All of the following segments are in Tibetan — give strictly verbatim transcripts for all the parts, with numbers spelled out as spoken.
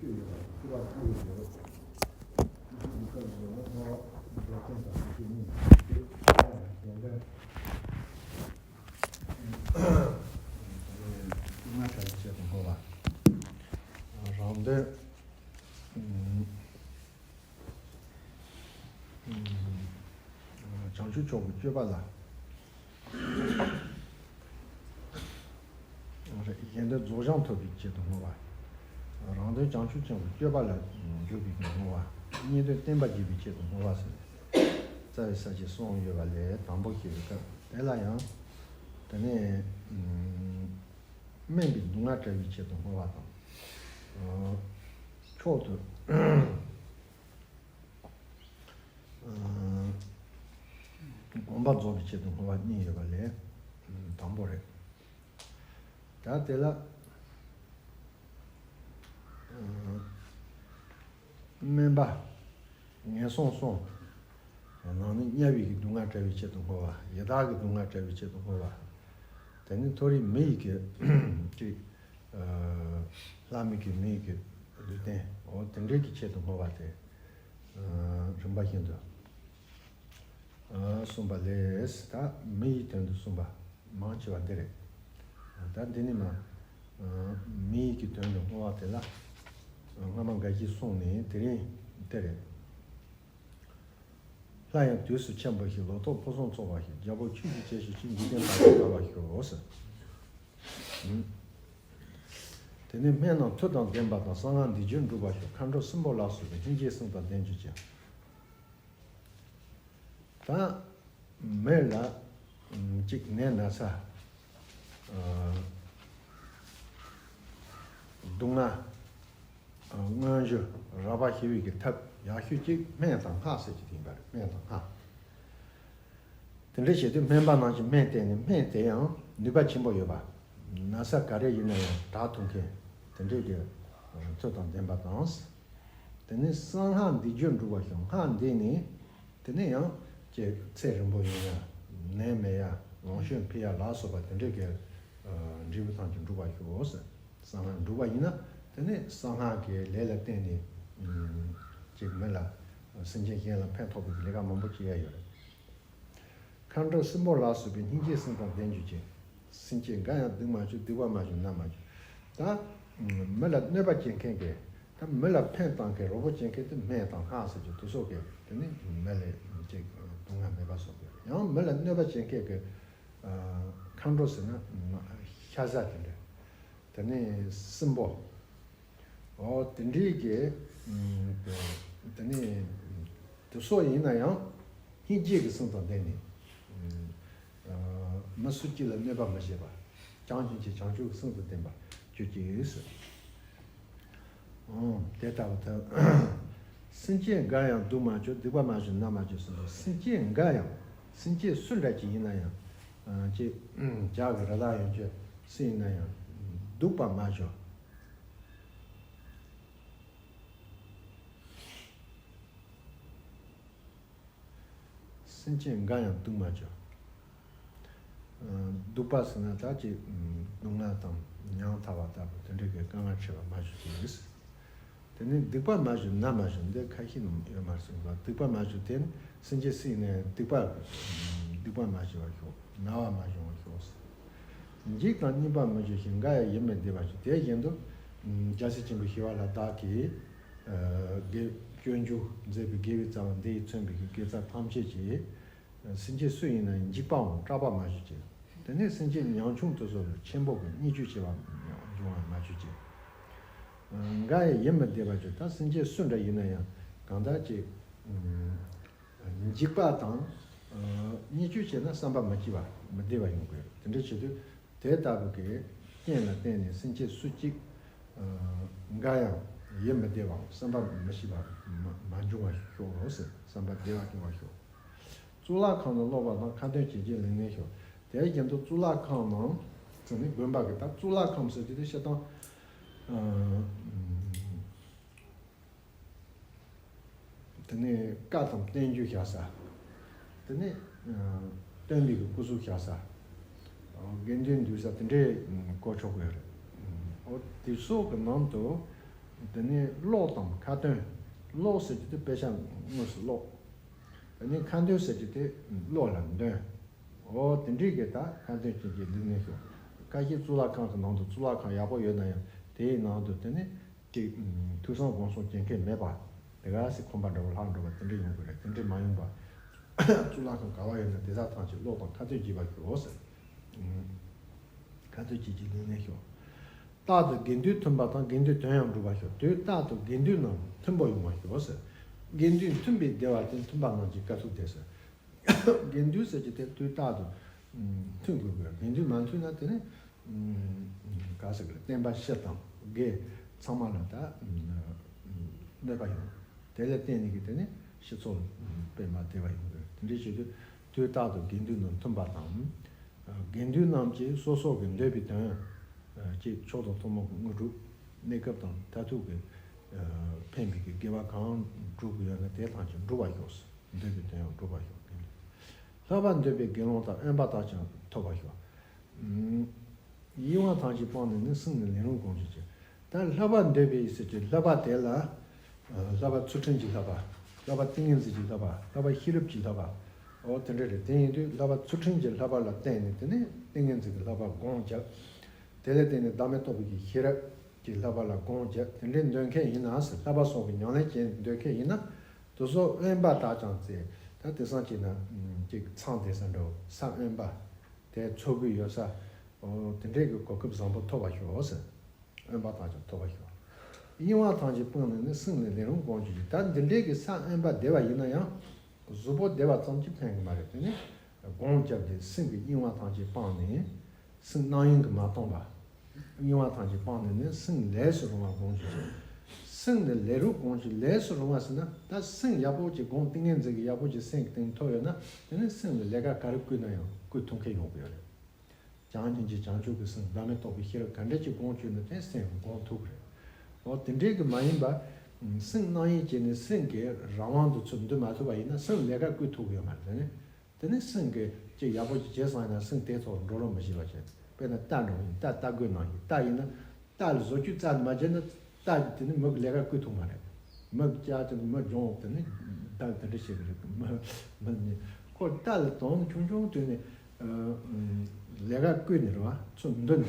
རང་དོན། བྱང་ཆུབ་མཆོག་གི་སྤྱོད་པ་ལ། རེད། གཞན་དོན་རྫོགས་བྱང་ཐོབ་པའི་ཆེད་དུ་བསྔོ་བ། རང་དོན་བྱང་ཆུབ་ཆེན་པོའི་སྤྱོད་པ་ལ་འཇུག་པའི་བསྔོ་བ། གཉིས་དོན་བསྟན་པ་རྒྱས་པའི་ཆེད་དུ་བསྔོ་བ་ཟེར། རྩ་བའི་ས་བཅད་གསུམ་ཡོད་པ་ལས་དང་པོ་ཞེས་པའི་སྐབས་དེ་ལ་ཡང་། དེ་ནས་དམན་པའི་སྡུག་བསྔལ་བྲལ་བའི་ཆེད་དུ་བསྔོ་བ་དང་། མཆོག་ཏུ། གོམས་པ་རྫོགས་པའི་ཆེད་དུ་བསྔོ་བ་གཉིས་ཡོད་པ་ལས། དང་པོ་རེད། ད་དེ་ལ། དམན་པ། ངན་སོང་གསུམ། ནང་ནས་དམྱལ་བའི་གི་སྡུག་བསྔལ་བྲལ་བའི་ཆེད་དུ་བསྔོ་བ། ཡི་དྭགས་ཀྱི་སྡུག་བསྔལ་བྲལ་བའི་ཆེད་དུ་བསྔོ་བ། དེ་ནས་མཐོ་རིས་མི་ཡི་གི་ཅིག་ལྷ་མི་གི་མི་ཡི་གི་ལུས་རྟེན། འོ་དེ་འདྲའི་གི་ཆེད་དུ་བསྔོ་བ་དེ། རིམ་པ་བཞིན་དུ་གསུངས་པ་ལས། ད་མི་ཡི་དོན་དུ་གསུངས་པ་མང་ཆེ་བ་འདི་རེད། ད་འདི་ནི་མ། མི་ཡི་གི་དོན་དུ་བསྔོ་བ་དེ་ལ་སྔ་མ་འགའ་ཞིག་གསུངས་ནས་དེ་རིང་དེ་རེད། སླར་ཡང་དུས་སུ་ཆེན་པོ་ཞིག །ལོ་ཏོག་ཕུན་སུམ་ཚོགས་པ་ཞིག །རྒྱལ་པོ་ཆོས་ཀྱི་སྐྱེ་ཤི་ཅིག །འཇིག་རྟེན་དག་ཏུ་དར་བར་ཤོག །ཟེར། དེ་ནས་སྨན་རྣམས་མཐུ་དང་ལྡན་པ་དང་། གསང་སྔགས་འདི་རྒྱུན་འགྲུབ་པར་ཤོག །མཁའ་འགྲོ་སྲིན་པོ་ལ་སོགས་པའི། སྙིང་རྗེའི་སེམས་དང་ལྡན་གྱུར་ཅིག །ད་མི་ལ་ཅིག་ནད་ན་ཚ། སྡུག་བསྔལ། མངོན་གྱུར་རག་པ་ཞི་བའི་གི་ཐབས་ཡག་ཤོས་ཅིག་སྨན་དང་སྔགས་ཟེར་གྱི་དེ་ཡིན་པ་རེད། སྨན་དང་སྔགས། དེ་འདྲ་བྱེད་དུས་སྨན་པ་རྣམས་ཀྱིས་སྨན་བསྟེན་ནས། སྨན་དེ་ཡང་ནུས་པ་ཆེན་པོ་ཡོད་པ། ན་ཚ་ག་རེ་ཡིན་ན་ཡང་དྲག་ཐུབ་མཁན་དེ་འདྲའི་གི་མཐུ་དང་ལྡན་པ་དང་། དེ་ནས་གསང་སྔགས་འདི་རྒྱུན་འགྲུབ་པར་ཤོག །སྔགས་འདི་ནི་དེ་ནས་ཡང་ཅིག་ཚེ་རིང་པོ་ཡོང་ཡ། ནད་མེད་ཡ། ལོངས་སྤྱོད་འཕེལ་ཡ་ལ་སོགས་པ་དེ་འདྲའི་གི་འབྲས་བུ་ཐམས་ཅད་འགྲུབ་པར་ཤོག །གསང་སྔགས་འགྲུབ་པ་ཡིན་ན་དེ་ནས་གསང་སྔགས་ཀྱི་ལས་ལ་བརྟེན་ནས་ཅིག་མི་ལ་སེམས་ཅན་གཞན་ལ་ཕན་ཐོགས་པའི་ལས་ཀ་མང་པོ་བྱེད་ཡ་ཡོད་རེད། མཁའ་འགྲོ་སྲིན་པོ་ལ་སོགས་པའི། སྙིང་རྗེའི་སེམས་དང་ལྡན་གྱུར་ཅིག །སེམས་ཅན་འགའ་ཡང་སྡུག་མ་བྱུང་། སྡིག་པ་མ་བྱུང་ན་མ་བྱུང་། ད་མི་ལ་གནོད་པ་བྱེད་མཁན་གྱི། ད་མི་ལ་ཕན་བཏགས་མཁན་རོགས་པ་བྱེད་མཁན་དེ་སྨན་དང་སྔགས་ཟེར་གྱི་དེ་སོགས་ཀྱི་དེ་ནི་མི་ལ་ཅིག་སྡུག་བསྔལ་མེད་པ་སོགས་ཀྱི། ཡང་མི་ལ་གནོད་པ་བྱེད་མཁན་གྱི་མཁའ་འགྲོ་ཟེར་ན་ཤ་ཟ་དེ་འདྲ། དེ་ནས་སྲིན་པོ། འོ་དེ་འདྲའི་གི་དེ་ནས་དེ་སོགས་ཡིན་ན་ཡང་སྙིང་རྗེ་གི་སེམས་དང་ལྡན་ནས་མི་སུ་གཅིག་ལ་གནོད་པ་མི་བྱེད་པ། བྱང་ཆུབ་ཀྱི་བྱང་ཆུབ་ཀྱི་སེམས་དང་ལྡན་པ་གྱུར་ཅིག་ཟེར། འོ་དེ་ལྟ་བུ་ཐལ། སེམས་ཅན་འགའ་ཡང་སྡུག་མ་བྱུང་། སྡིག་པ་མ་བྱུང་ན་མ་བྱུང་ཟེར་ན། སེམས་ཅན་འགའ་ཡང་། སེམས་ཅན་སུ་འདྲ་ཅིག་ཡིན་ན་ཡང་། ཅིག་བྱ་གི་རི་དྭགས་ཡོད་ཅིག་སུ་ཡིན་ན་ཡང་སྡུག་པ་མ་བྱུང་། སེམས་ཅན་འགའ་ཡང་སྡུག་མ་བྱུང་། སྡུག་པ་ཟེར་ན་ད་ཅིག་སྡུག་བསྔལ་དང་ཉམ་ཐག་པ་ལྟ་བུ་དེ་འདྲའི་གི་དཀའ་ངལ་འཕྲད་པ་མ་བྱུང་ཟེར་གྱི་ཡོད། དེ་ནས་སྡིག་པ་མ་བྱུང་ན་མ་བྱུང་། འདི་ཁ་ཤས་ནང་ཡོད་མ་རེད་གསུངས་པ། སྡིག་པ་མ་བྱུང་དེ་ནི་སེམས་ཅན་སུ་ཡིན་ན་ཡང་སྡིག་པ་སྡིག་པ་མ་བྱུང་བར་ཤོག །ན་བ་མ་བྱུང་བར་ཤོག །འཇིགས་དང་གཉིད་པ་མི་འབྱུང་ཞིང་། འགའ་ཡང་ཡིད་མི་བདེ་བར་འགྱུར། དེ་བཞིན་དུ་རྒྱལ་སྲས་ཆེན་པོ་ཞི་བ་ལྷ་བདག་གིས་དགེ་སྤྱོད་འཇུག་མཛད་པའི་དགེ་བའི་རྩ་བ་འདི་ཡིས་མཚོན་པའི་དགེ་རྩ་ཐམས་ཅད་ཀྱིས། སེམས་ཅན་སུ་ཡིན་ན་ཡང་འཇིགས་པའམ་སྐྲག་པ་མ་བྱུང་ཅིག །དེ་ནས་སེམས་ཅན་ཉམ་ཆུང་དེ་ཚོ་ལ་ཆེན་པོ་གི་བརྙས་བཅོས་བྱེད་པ་འབྱུང་བ་མ་བྱུང་ཅིག །འགའ་ཡང་ཡིད་མི་བདེ་བར་འགྱུར། ད་སེམས་ཅན་སུ་འདྲ་ཡིན་ན་ཡང་གང་ལྟར་ཅིག་འཇིགས་པ་དང་བརྙས་བཅོས་བྱས་ན་བསམ་པ་མི་སྐྱིད་པ་མི་བདེ་བ་ཡོང་གི་ཡོད། དེ་འདྲ་བྱེད་དུས་དེ་ལྟ་བུ་གི་རྐྱེན་ལ་བརྟེན་ནས་སེམས་ཅན་སུ་གཅིག་འགའ་ཡང་ཡིད་མི་བདེ་བའམ་བསམ་པ་མི་སྐྱིད་པ་མ་མ་འབྱུང་བར་ཤོག་ཟེར། བསམ་པ་བདེ་བ་སྐྱེ་བར་ཤོག །གཙུག་ལག་ཁང་དུ་ལོག་པ་དང་། ཁ་འདོན་བྱེད་ཀྱི་ལས་ངན་ཤོར། དེ་བཞིན་དུ་གཙུག་ལག་ཁང་ནང་ཟེར་ནས་དགོན་པ་གི་ད་གཙུག་ལག་ཁང་ཟེར་གྱི་དེ་སྤྱིར་བཏང་དེ་ནས་བཀའ་དང་བསྟན་བཅོས་བཞག་ས། དེ་ནས་སྟོན་པའི་གི་སྐུ་གཟུགས་བཞག་ས། དགེ་འདུན་འདུས་ས་དེ་འདྲའི་བཀོལ་ཆོག་གི་རེད། འོ་དེ་སོགས་ཀྱི་ནང་དུ་ དེ་ནས་ཀློག་དང་ཁ་ཏོན། ཀློག་ཟེར་རྒྱུ་དེ་དཔེ་ཆ་དངོས་སུ་ཀློག་དེ་ནས་ཁ་འདོན་ཟེར་རྒྱུ་དེ་ཀློག་ལ་འདོན། འོ་དེ་འདྲའི་གི་ད་ཁ་འདོན་ཅན་གྱི་ལུགས་ནས་ཤོག་ཁ་ཤས་གཙུག་ལག་ཁང་གི་ནང་དུ་གཙུག་ལག་ཁང་ཡག་པོ་ཡོད་ན་ཡང་དེའི་ནང་དུ་དེ་ནས་ཅིག་ཐོས་བསམ་སྒོམ་གསུམ་བྱེད་མཁན་མེད་པ། དེ་ག་སེ་ཁོམ་པ་འདྲ་བོ་ལྷག་འགྲོ་བ་དེ་འདྲ་ཡོང་གི་རེད། དེ་འདྲ་མ་ཡོང་པ། གཙུག་ལག་ཁང་ག་བ་ཡོད་ན་དེ་དག་ཐམས་ཅད་ཀློག་དང་ཁ་ཏོན་བགྱིས་པར་ཤོག་ཟེར། ཁ་ཏོན་བགྱིས་ཀྱི་ལུགས་ནས་ཤོག་རྟག་ཏུ་དགེ་འདུན་མཐུན་པ་དང་དགེ་འདུན་དོན་ཡང་འགྲུབ་པར་ཤོག་དུས་རྟག་ཏུ་དགེ་འདུན་རྣམས་མཐུན་པོ་ཡོང་བར་ཤོག་ཟེར། དགེ་འདུན་མཐུན་པའི་བདེ་བ་དེ་མཐུན་པ་རྣམས་ཀྱི་དཀའ་ཐུབ་བདེ་ཟེར། དགེ་འདུན་ཟེར་གྱི་དེ་དུས་རྟག་ཏུ་མཐུན་དགོས་དགོས། དགེ་འདུན་མ་མཐུན་ན་དེ་ནི་ག་ཟེར་གི་རེད། བསྟན་པ་སྤྱི་དང་སྒེར་ཚང་མ་ལ་ད་གནོད་པ་ཡོང་། དེ་ལ་བརྟེན་ནས་ཀྱི་དེ་ནི་སྤྱི་ཚོགས་དཔེ་མ་བདེ་བ་ཡོང་གི་རེད། དེ་འདྲའི་ཆེད་དུ་དུས་རྟག་ཏུ་དགེ་འདུན་དང་མཐུན་པ་དང་། དགེ་འདུན་རྣམས་ཀྱིས་སོ་སོ་གི་འདོད་པའི་དོན་ཅིག་མཆོག་ཏུ་ཐུན་མོང་གི་དངོས་གྲུབ་གནས་སྐབས་དང་མཐར་ཐུག་གི་ཕན་པའི་གི་དགེ་བ་གང་བསྒྲུབ་དགོས་ཡོད་ན་དེ་ཐམས་ཅད་འགྲུབ་པར་ཤོག་འདོད་པའི་དོན་ཡང་འགྲུབ་པར་ཤོག་ལྷག་པར་འདོད་པའི་དགེ་སློང་དག་དབེན་པ་དག་ཀྱང་ཐོབ་པར་ཤོག་གཡེང་བ་ཐམས་ཅད་སྤངས་ནས་ནི་སེམས་ནི་ལས་རུང་སྒོམ་ཞིག་ཅིང་། ད་ལྷག་པར་འདོད་པའི་ཟེར་གྱི་ལྷག་པ་དེ་ལ། ལྷག་པ་ཚུལ་ཁྲིམས་ཀྱི་ལྷག་པ། ལྷག་པ་ཏིང་ངེ་འཛིན་གྱི་ལྷག་པ། ལྷག་པ་ཤེས་རབ་ཀྱི་ལྷག་པ། འོ་དེ་འདྲ་རེད། དེ་ཡིན་དུས་ལྷག་པ་ཚུལ་ཁྲིམས་ཀྱི་ལྷག་པ་ལ་བརྟེན་ནས་དེ་ནས་ཏིང་ངེ་འཛིན་གྱི་ལྷག་པ་སྒོམ་བརྒྱབ། དེ་ལ་བརྟེན་ནས་བདག་མེད་རྟོགས་པའི་གི་ཤེས་རབ་ཀྱི་ལྷག་པ་ལ་སྒོམ་བརྒྱབ། དེ་འདྲའི་འདོད་མཁན་ཡིན་ན་ཟེར། ལྷག་པ་སོགས་ཀྱི་ཉམས་ལེན་བྱེད་འདོད་མཁན་ཡིན་ན། དེ་ཚོ་དབེན་པ་དག་ཀྱང་བཙལ། ད་དེང་སང་བྱས་ན་ཅིག་མཚམས་བསྡད་ས་འདྲ་བོ་ས་དབེན་པ། དེ་ཚོགས་ཀྱི་ཡོད་ས། འོ་དེ་འདྲའི་གི་གོ་སྐབས་བཟང་པོ་ཐོབ་པར་ཤོག་ཟེར། དབེན་པ་དག་ཀྱང་ཐོབ་པར་ཤོག་གཡེང་བ་ཐམས་ཅད་སྤངས་ནས་ནི་སེམས་ནི་ལས་རུང་སྒོམ་ཞིག་ཅིང་། ད་འདི་འདྲའི་གི་ས་དབེན་པ་བསྡད་པ་ཡིན་ན་ཡང་གཟུགས་པོ་བསྡད་པ་ཙམ་གྱིས་ཕན་གི་མ་རེད། དེ་ནི་སྒོམ་བརྒྱབ་སྟེ་སེམས་ཀྱི་གཡེང་བ་ཐམས་ཅད་སྤངས་ནས་སེམས་རྣམ་གཡེང་གིས་མ་སྟོངས་པ། གཡེང་བ་ཐམས་ཅད་སྤངས་ནས་ནི་སེམས་ལས་སུ་རུང་བ་སྒོམ་ཞིག་ཅིང་། སེམས་ནི་ལས་རུང་སྒོམ་ཞིང་། ལས་སུ་རུང་བ་ཟེར་ན་ད་སེམས་ཡག་པོ་ཅིག་སྒོམ་ཏིང་ངེ་འཛིན་གྱི་ཡག་པོ་ཅིག་སེམས་ཀྱི་སྟེང་ཐོབ་ཡོད་ན་དེ་ནི་སེམས་ལ་ལས་ཀ་ག་རེ་བསྐུལ་ན་ཡང་བསྐུལ་ཐུབ་མཁན་ཡོང་གི་ཡོད་རེད། བྱམས་སྙིང་རྗེ་བྱང་ཆུབ་ཀྱི་སེམས་བདག་མེད་རྟོགས་པའི་ཤེས་རབ་ག་འདྲ་ཅིག་སྒོམ་བཅུག་ན་དེ་སེམས་སྒོམ་ཐུབ་ཀྱི་རེད། འོ་དེ་འདྲའི་གི་མ་ཡིན་པ། སེམས་རྣམ་གཡེང་བྱས་ནས་སེམས་ཀྱི་རང་དབང་དུ་ཚུར་འདུ་མ་ཐུབ་པ་ཡིན་ན་སེམས་ལས་ཀ་བསྐུལ་ཐུབ་ཀྱི་ཡོད་མ་རེད། དེ་ནི་དེ་ནི་སེམས་ཀྱི་ཅིག་ཡག་པོ་ཅིག་བྱས་སོང་ཡིན་ན་སེམས་དེ་ཐོག་འགྲོ་རོགས་མི་བྱེད་པ་བྱས། དཔེར་ན་རྟ་འདྲ་བོ་ཡིན། རྟ་རྟ་རྒོད་ནང་བཞིན། རྟ་ཡིན་ན་རྟ་ལ་བཟོ་བཅོས་རྩ་ནས་མ་བྱས་ན་རྟ་དེ་ནི་མི་གི་ལས་ཀ་བསྐུལ་ཐུབ་མ་རེད། མི་གི་ལྕགས་དེ་ནི་མི་སྦྱོང་དེ་ནི་རྟ་དེ་འདྲ་བྱེད་ཀྱི་རེད། མི་མི་ནི་ཁོ་རྟ་ལ་དོན་ཆུང་ཆུང་དུས་ནས་ལས་ཀ་བསྐུལ་ནས་རེད་བ། ཚུར་འདུ་ནས་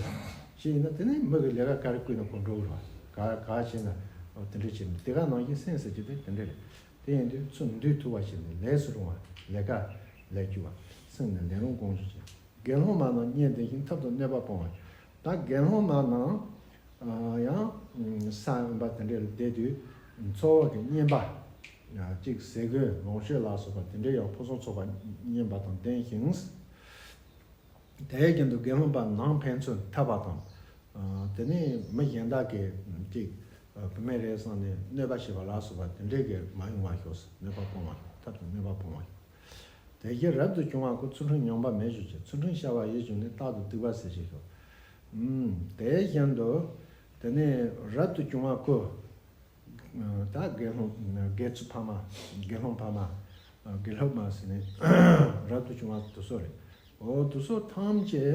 ཞིག་ཡིན་ན་དེ་ནི་མི་གི་ལས་ཀ་ག་རེ་བསྐུལ་ན་ཁོ་འགྲོ་གི་རེད་བ། ག་ག་བྱས་ན་དེ་འདྲ་བྱེད་ནས་དེ་ག་ནང་བཞིན་སེམས་ཟེར་རྒྱུ་དེ་དེ་འདྲ་རེད། དེ་ཡིན་དུས་ཚུར་འདུས་ཐུབ་པ་ཞིག་ནི་ལས་སུ་རུང་བ་ལས་ཀ་ལས་རྒྱུ་བ། སེམས་ནི་ལས་རུང་སྒོམ་ཞིག་ཅིང་། དགེ་སློང་མ་རྣམས་གཉེན་ལྡན་ཞིང་ཐབ་ཏུ་གནོད་པ་སྤོང་བ། ད་དགེ་སློང་མ་རྣམས་ཡང་ས་དབེན་པ་དེ་འདྲའི་ལ་བསྡད་དུས་འཚོ་བ་གི་གཉེན་པ་གཅིག་ཟས་གོས་ལོངས་སྤྱོད་ལ་སོགས་པ་དེ་འདྲའི་ཡང་ཕུན་སུམ་ཚོགས་པ་གཉེན་པ་དང་ལྡན་ཞིང་། དེའི་རྒྱུན་དུ་དགེ་སློང་པ་ནང་ཕན་ཚུན་འཐབ་པ་དང་། དེ་ནས་མི་གཞན་དག་གིས་ཅིག་བུད་མེད་རེད་བསམ་ནས་གནོད་པ་བྱེད་པ་ལ་སོགས་པ་དེ་འདྲའི་གི་མ་ཡོང་བར་ཤོག་ཟེར། གནོད་པ་སྤོང་བ་ཤོག་ཐབས་དང་གནོད་པ་སྤོང་བ་ཤོག་དེ་བཞིན་རབ་ཏུ་བྱུང་བ་ཀུན་ཚུལ་ཁྲིམས་ཉམས་པ་མེད་ཞུ་ཅིང་། ཚུལ་ཁྲིམས་འཆལ་བ་ཡིད་བྱུང་ནས། རྟག་ཏུ་སྡིག་པ་ཟད་བྱེད་ཤོག་དེ་བཞིན་དུ་དེ་ནས་རབ་ཏུ་བྱུང་བ་ཀུན། ད་དགེ་སློང་དགེ་ཚུལ་ཕ་མ། དགེ་སློང་ཕ་མ། དགེ་སློབ་མ་ཟེར་ནས་རབ་ཏུ་བྱུང་བ་དེ་ཚོ་རེད། འོ་དེ་ཚོ་ཐམས་ཅད་